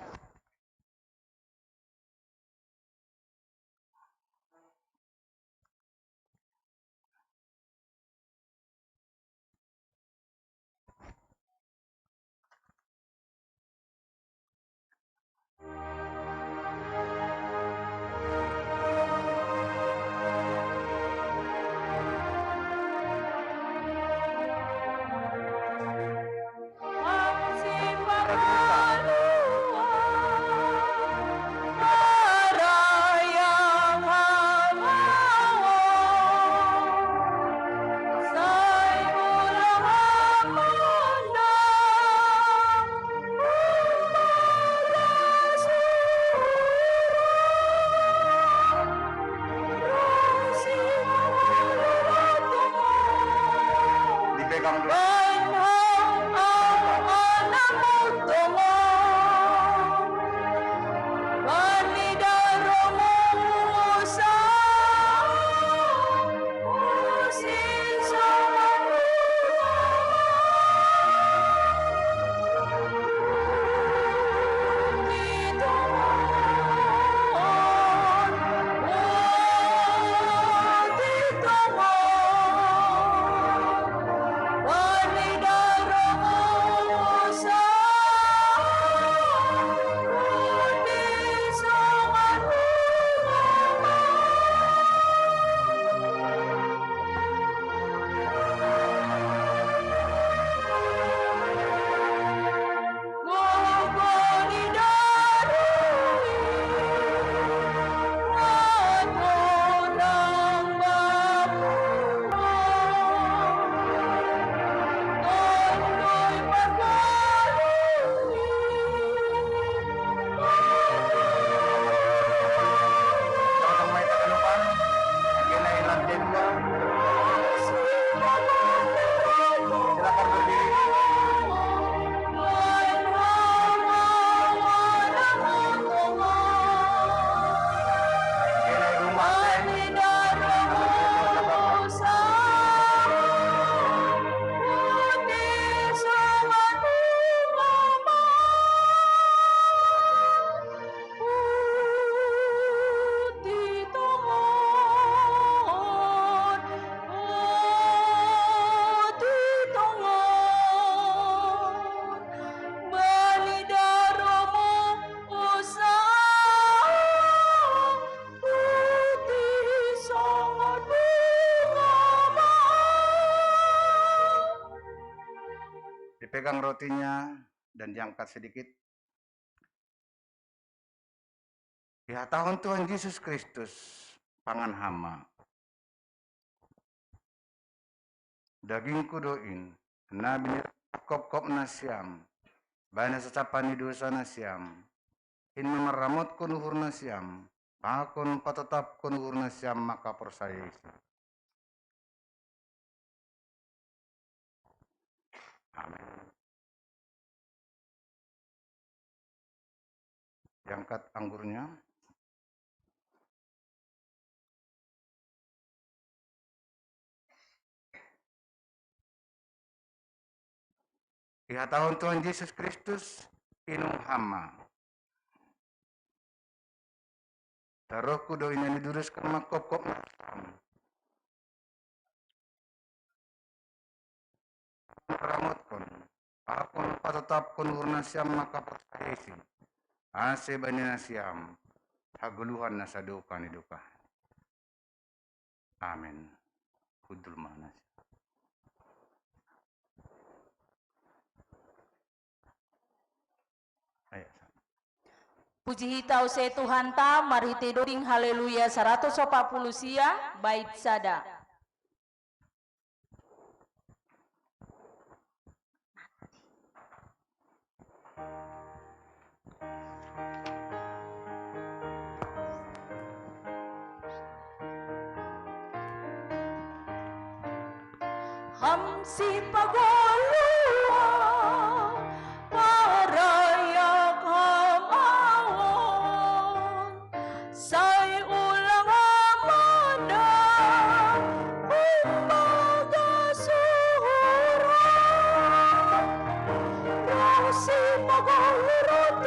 Dipegang dulu. Dipegang rotinya dan diangkat sedikit. Dihatahon Tuhan Jesus Kristus, pangan hama. Dagingku do in, na binirang kopkop nasiam, bahen hasasapan ni dosa nasiam, in mamarramotkon uhur nasiam, pakon patatapkon uhur nasiam mangkaporsayai si. Amin. Diangkat anggurnya. Ihatahon Tuhan Jesus Kristus, inum hama. Tarohku do ina ni durus kan mangkopkop. Ramotkon, pakon patatapkon uhur nasiam mangkaporsayai si, ase bani nasiam hagoluhan na sadokah ni dokah. Amin. Hundul ma nasiam. Ayat. Puji hita use Tuhanta, marhite doding Haleluya saratus opat puluh sia, bait sada. Ham sipagoluhan, parayak Ham awan, sai ulang Ham mandang, umbagas uhur-Mu, roh sipagoluhan,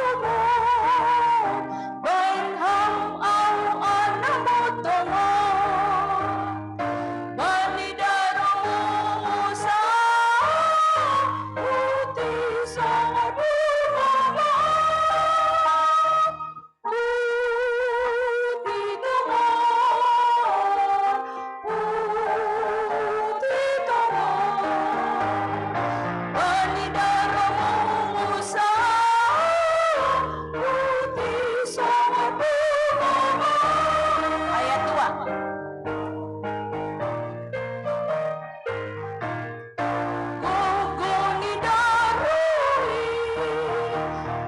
bahen Ham ahu anakmu tongon. Bani darohmu usaha, putih songon bunga mawar. Putih tongon, putih tongon. Bani darohmu usaha, putih songon bunga mawar. Ayat dua. Gogo ni daroh i,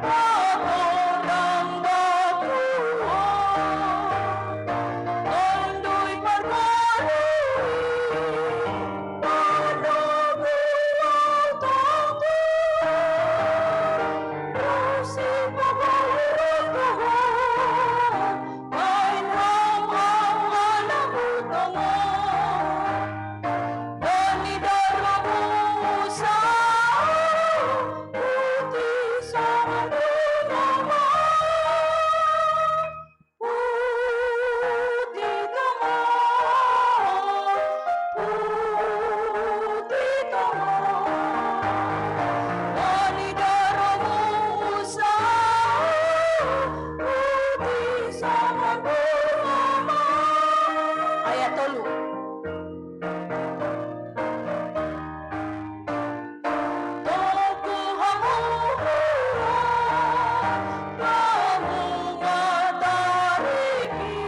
pagodang bakku on, Tonduy Parbalu i, panogu roh tongtong, roh sipagoluhan, bahen Ham ahu anakmu tongon. Bani darohmu usaha, putih songon bunga mawar. Putih tongon, putih tongon. Bani darohmu usaha, putih songon bunga mawar. Ayat tolu. Tongku hamu huroh, hamu ma tarigi,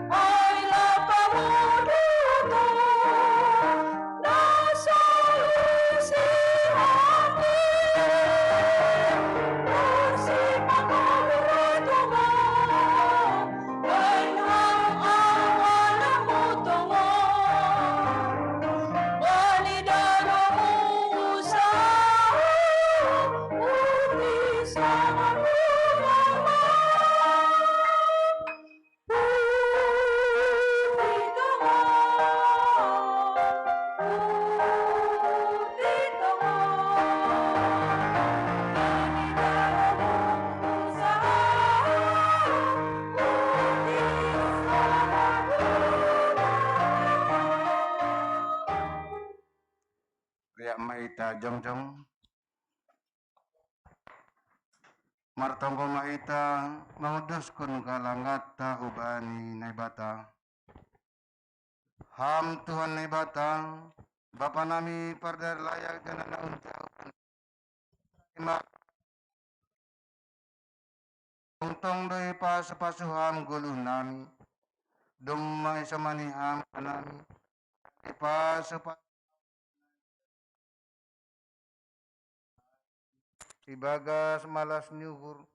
ai lapamu duta, na solusi hami. Ursik ma Ho huroh Tuhan, bahen Ham ahu anakmu tongon. Bani darohmu usaha, putih songon bunga mawar. Putih tongon, putih tongon. Bani darohmu usaha, putih songon bunga mawar. Riak ma hita jongjong. Martonggo ma hita mangundoskon galanganta hubani Naibata. Ham Tuhan Naibata, Bapa nami pardalayak, jala na unjau. Tongtong do ipasu-pasu Ham goluh nami, domma isomani Ham nami, ipasu-pasu ibagas malas ni uhur,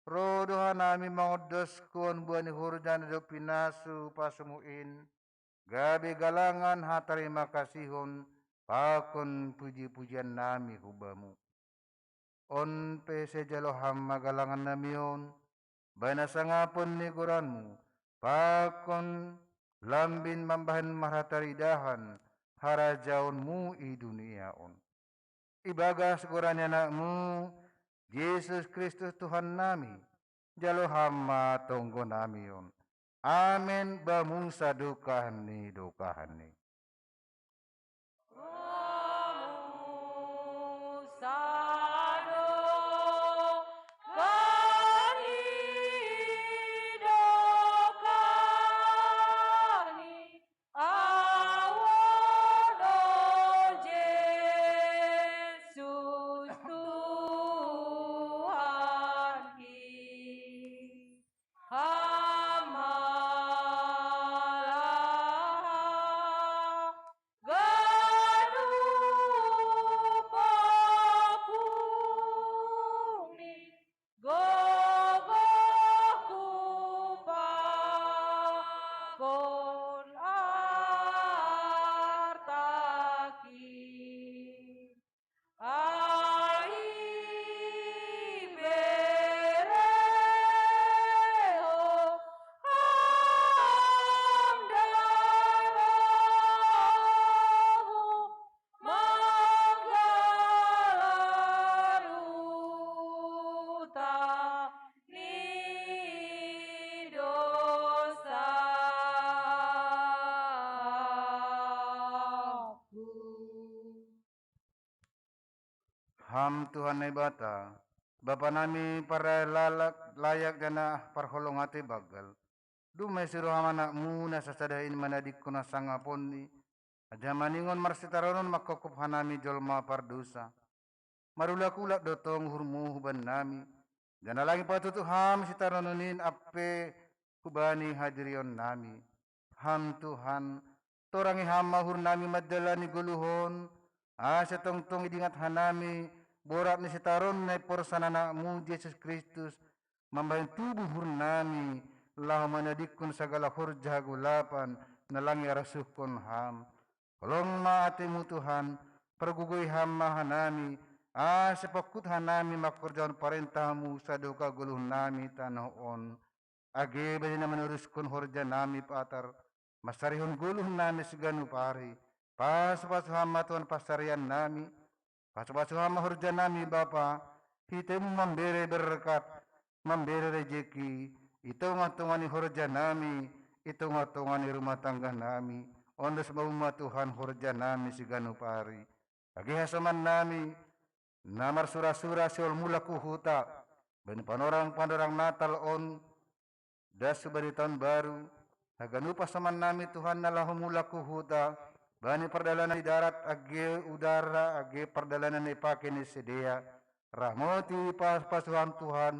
Ro do hanami mangondoskon bani horja na dob pinasu-pasumu in, gabe galangan hatarima kasihon pakon puji-pujian nami hu Bamu. On pe sai jalo Ham ma galangan nami on, bahen hasangapon ni goranMu, pakon lambin mambahen marhataridahan harajaonMu i dunia on. Ibagas goran ni AnakMu, Jesus Kristus Tuhan nami, jalo Ham ma tonggo nami on. Amen. Bamu sadokah ni dokahni. Ham Tuhan Naibata, Bapa nami parlayak janah parholong atei banggal, dumai siro Ham AnakMu na sasada in manadingkon hasangaponni, anjaha maningon marsitaronon mangkopkop hanami jolma pardousa. Marulak-ulak do tong uhurMu hubannami, janah lang ipatutup Ham sitaronon in ampe hubani hadirion nami. Ham Tuhan, torangi Ham ma uhurnami mandalani goluh on, ase tongtong idingat hanami borat ni sitaronon na iporsan AnakMu Jesus Kristus, mambahen tubuh uhurnami, laho manadingkon sagala horja hagolapan na lang iarasuhkon Ham. Holong ma ateiMu Tuhan, pargogoi Ham ma hanami, ase pongkut hanami mangkorjahon parentahMu sadokah goluhnami tanoh on. Age bani na manuruskon horjanami patar, mansarihon goluhnami siganup ari, pasu-pasu Ham ma Tuhan pansariannami, pasu-pasu Ham ma horjanami Bapa, hiteiMu mambere berkat, mambere rejeki, i tongah-tongah ni horjanami, i tongah-tongah ni rumah tangganami, ondos ma Bamu ma Tuhan horjanami siganup ari. Age hasomannami, na marsura-sura sihol mulak hu huta, bani panorang-panorang Natal on, das hubani taon baru, haganup hasomannami Tuhan na laho mulak hu huta, bani pardalanan di darat age udara age pardalanan na ipakei ni sidea, ramoti pasu-pasu Ham Tuhan,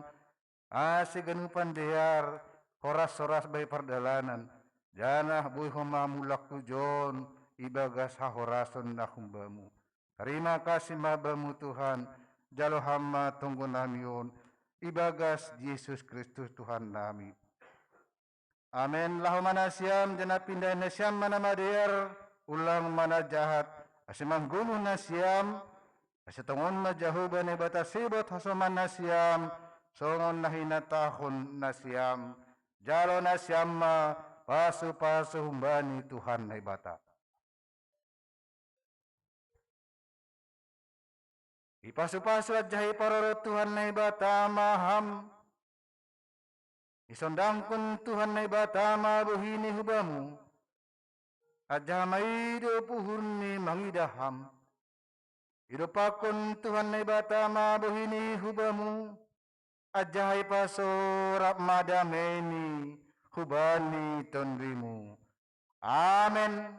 ase ganupan dear, horas-horas bani pardalanan, janah boi homa mulak hujon ibagas hahorason na humbamu. Tarima kasih ma Bamu Tuhan, jalo Ham ma tonggonami on, ibagas Jesus Kristus Tuhannami. Amen. Laho ma nasiam, janah pindahi nasiam ma na madear, ulang ma na jahat, ase manggoluh nasiam, ase tongon ma Jahowa Naibata Sebaot hasoman nasiam, songon na hinatahon nasiam. Jalo nasiam ma pasu-pasu humbani Tuhan Naibata. Ipasu-pasu anjaha iparorot Tuhan Naibata ma ham. Isondangkon Tuhan Naibata ma bohini hubamu, anjaha maidop uhurni mangidah ham. Idompakkon Tuhan Naibata ma bohini hubamu, anjaha ipasorap ma dameini hubani tondimu. Amen.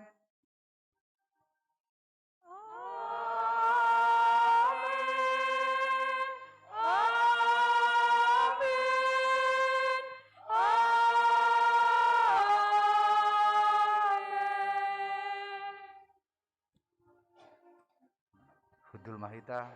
Hundul ma hita.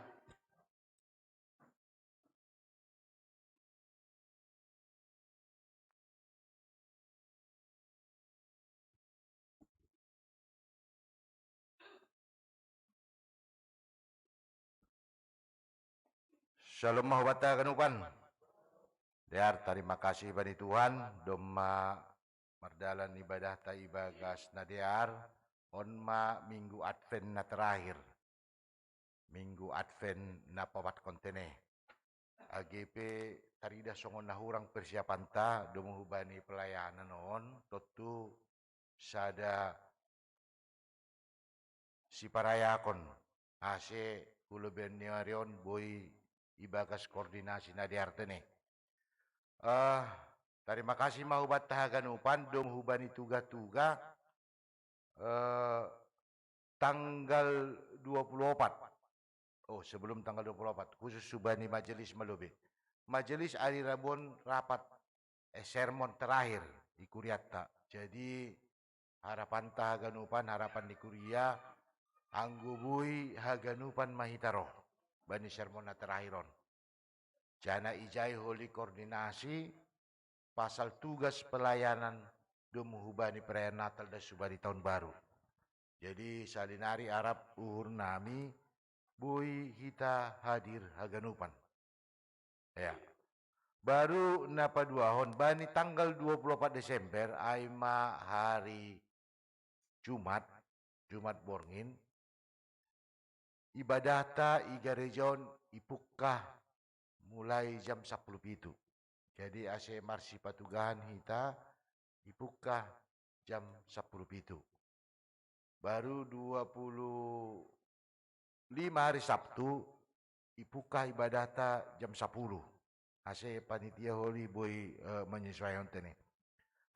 Shalom ma hubanta haganupan. Dear, tarima kasih bani Tuhan, domma mardalan ibadahta ibagas na dear, on ma minggu Advent na terakhir. Minggu Advent na paopatkon tene. Age pe tarida songon na hurang persiapanta domu hubani pelayanan on, tontu sada siparayakon ase hulobeon ni ari on boi ibagas koordinasi na dear tene. Eh, tarima kasih ma hubanta haganupan domu hubani tuga-tuga, eh, tanggal dua puluh opat. Oh, sebelum tanggal dua puluh opat, khusus hubani majelis ma lobi. Majelis ari Rabu on rapat, eh, sermon terakhir di kuriatta. Jadi harapanta haganupan, harapan di kuria, anggo boi haganupan ma hita ro bani sermon na terakhir on. Jana ijai holi koordinasi pasal tugas pelayanan domu hubani perayaan Natal das hubani tahun baru. Jadi salinari arap uhur nami boi hita hadir haganupan. Ya. Baru na paduahon bani tanggal dua puluh opat Desember, ai ma hari Jumat, Jumat borngin, ibadahta i gareja on ipungka mulai jam sampulu pitu. Jadi ase marsipatugahan hita ipungka jam sampulu pitu. Baru dua puluh lima hari Sabtu, ipungka ibadahta jam sapuluh. Ase panitia holi boi, eh, menyesuaikan tene.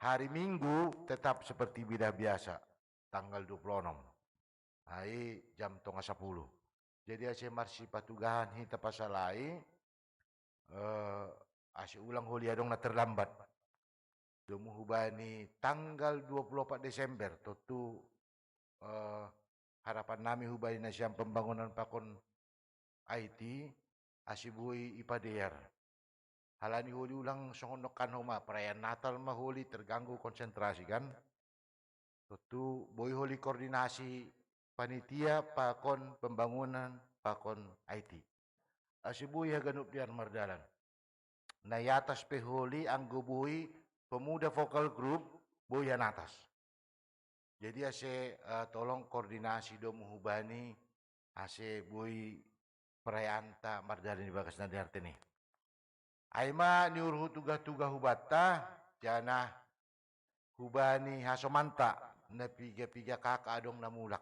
Hari Minggu tetap seperti bidah biasa, tanggal dua puluh enam. Ai jam tonga sapuluh. Jadi ase marsipatugahan hita pasal ai, eh, ase ulang holi adong na terlambat. Domu hubani tanggal dua puluh opat Desember, tontu, eh, harapan nami hubani nasiam pembangunan pakon I T, ase boi ipadear. Halani holi ulang songon nongkan homa, perayaan Natal ma holi terganggu konsentrasi kan. Tontu boi holi koordinasi panitia pakon pembangunan pakon I T. Ase boi haganup dear mardalan. Na i atas pe holi anggo boi pemuda vokal grup boi hanatas. Jadi ase, eh, tolong koordinasi domu hubani ase boi perayaanta mardalan ibagas na dear tene. Ai ma niuruhon tuga-tuga hubanta, jana hubani hasomanta na piga-piga kaka adong na mulak.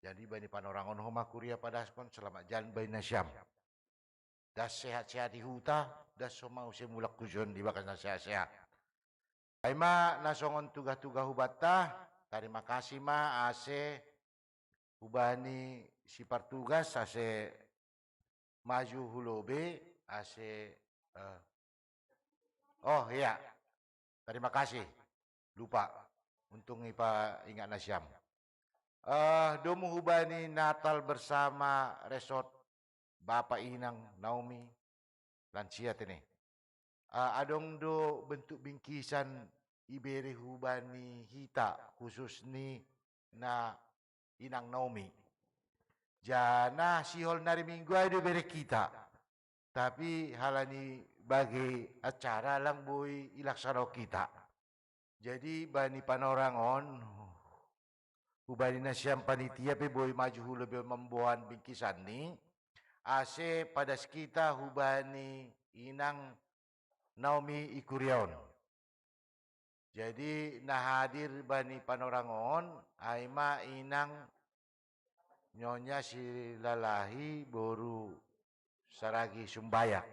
Jadi bani panorangon homa kuria padaskon selamat jalan bani nasiam. Das sehat-sehat i huta, das homa use mulak hujon ibagas na sehat-sehat. Ai ma na songon tuga-tuga hubanta, tarima kasih ma ase hubani sipartugas ase maju hulobi ase, eh, oh iya, terima kasih, lupa, untung ipaingat nasiam. Eh, domu hubani Natal bersama Resort Bapa Inang Naomi Lansia tene. Eh, adong do bentuk bingkisan ibere hubani hita khusus ni na Inang Naomi. Jana sihol nari Minggu ai do ibere hita. Tapi halani bage acara lang boi ilaksanaon hita. Jadi bani panorangon, hubani nasiam panitia pe boi maju hulobi mamboan bingkisan ni, ase padas hita hubani Inang Naomi i kuria on. Jadi na hadir bani panorangon, ai ma Inang Nyonya Silalahi boru Saragi Sumbayak.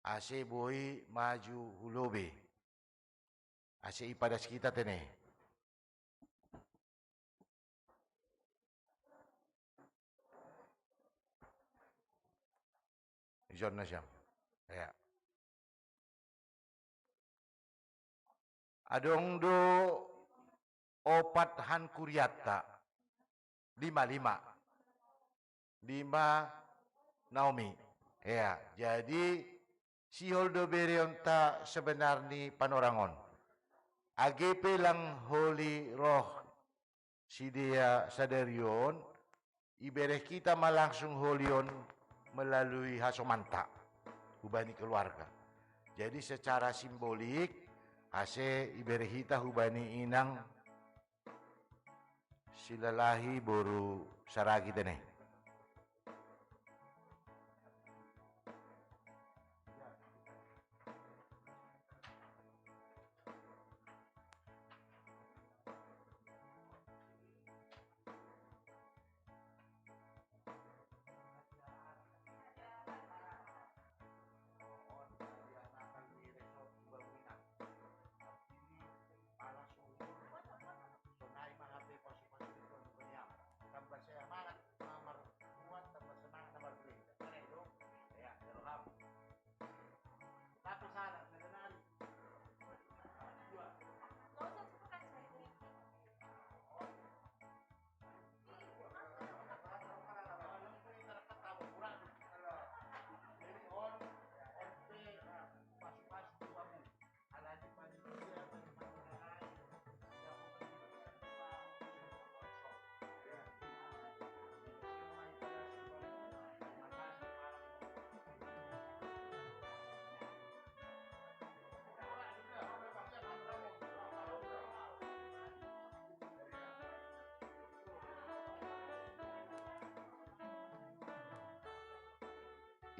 Ase boi maju hulobi. Ase ipadas hita tene. Ison nasiam. Ya. Adong do opat han kuriatta. Lima, lima. Lima Naomi. Ya, jadi sihol do bereonta sebenar ni panorangon. Age pe lang holi roh sidea sadari on, ibere hita ma langsung holi on melalui hasomanta hubani keluarga. Jadi secara simbolik ase ibere hita hubani inang Silalahi boru Saragi tene.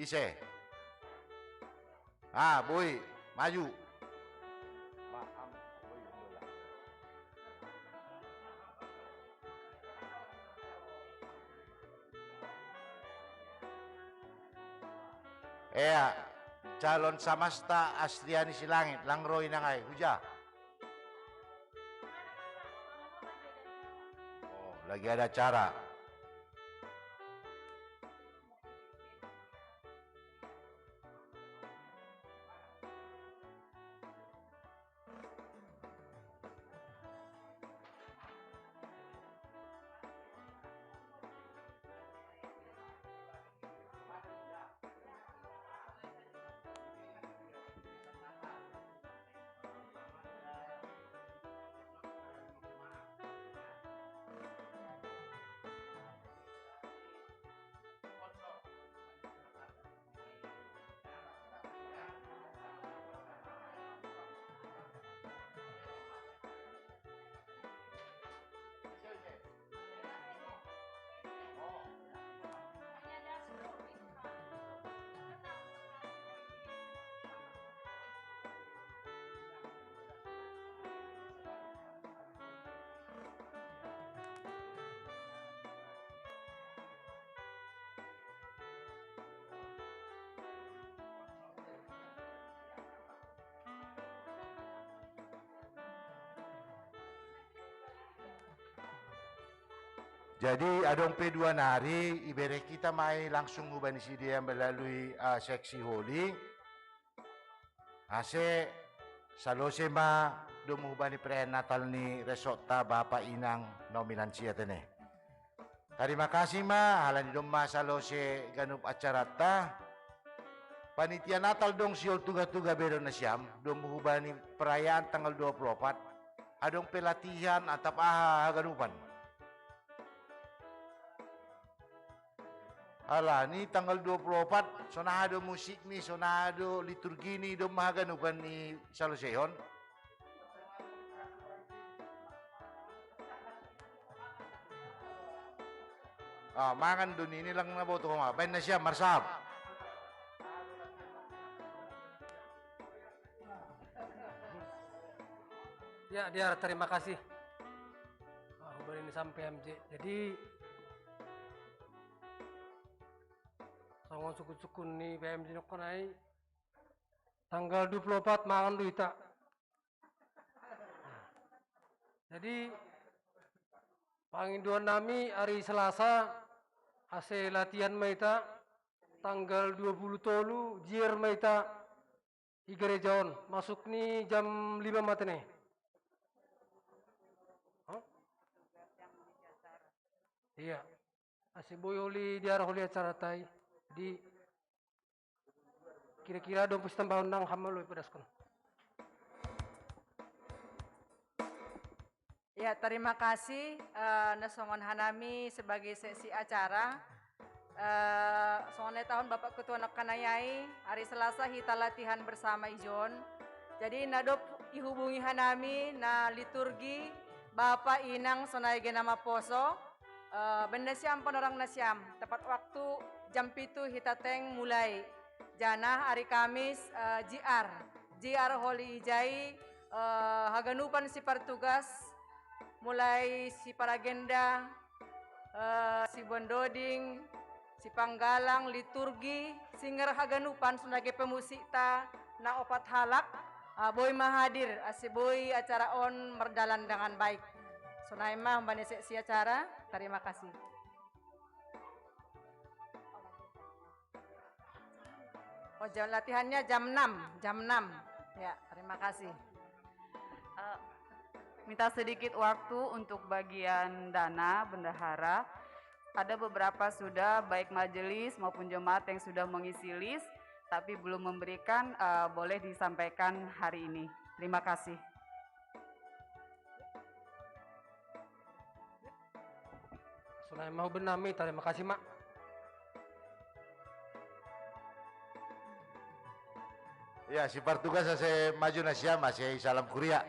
Ise? Ah, boi, maju. Ea, calon samasta Astriani Silangit, lang ro inang ai, huja. Oh, lagi ada acara. Jadi adong pe dua nari, ibere kita mai langsung hubani sidea melalui uh, seksi holi. Ase salose ma domu hubani perayaan Natal ni resotta bapa inang nominan sia tene. Tarima kasih ma, halani domma salose ganup acarata. Panitia Natal dong siol tuga-tuga bedo nasiam, domu hubani perayaan tanggal dua puluh empat. Adong pelatihan atap aha haganupan. Ala ni tanggal dua puluh empat, sonado musik ni, sonado liturgi ni, domma haganupan ni saloseon. Ah, mangan do nini lang na boto ma. Baen na siap marsap. Ya, dia terima kasih. Ah, hubari ni sampai M J. Jadi songon sukun-sukun ni P M J nokkonai tanggal dua puluh empat mangan do ita. Jadi pangindoan nami hari Selasa ase latihan ma ita, tanggal dua puluh tolu jier ma ita di gereja on, masuk ni jam lima matene. Iya. Ase boi holi diara holi acara tai di kira-kira dong pasti tambahon nang hama lo ipedaskon. Ya, terima kasih uh, nasongon hanami sebagai seksi acara. Eh, sonai tahun Bapak Ketua Nokkanayai, hari Selasa hita latihan bersama ijon. Jadi nadop ihubungi hanami na liturgi Bapak Inang sonai gena maposo. Eh, benda siam panorang na siam. Tepat waktu jam pitu hita teng mulai. Janah hari Kamis eh, J R. J R holi ijai eh, haganupan si partugas mulai si paragenda eh, si bondoding, si panggalang, liturgi, singer haganupan sonai ge pemusikta na opat halak ah, boi mahadir asi boi acara on merdalan dengan baik. Sonai ma humbani seksi acara. Terima kasih. Oh, jam latihannya jam enam, jam enam. Ya, terima kasih. Eh, minta sedikit waktu untuk bagian dana bendahara. Ada beberapa sudah, baik majelis maupun jemaat yang sudah mengisi list, tapi belum memberikan, eh, boleh disampaikan hari ini. Terima kasih. Sonai ma huben nami, terima kasih, Mak. Ya, si partugas ase maju na siam, ase salam kuria.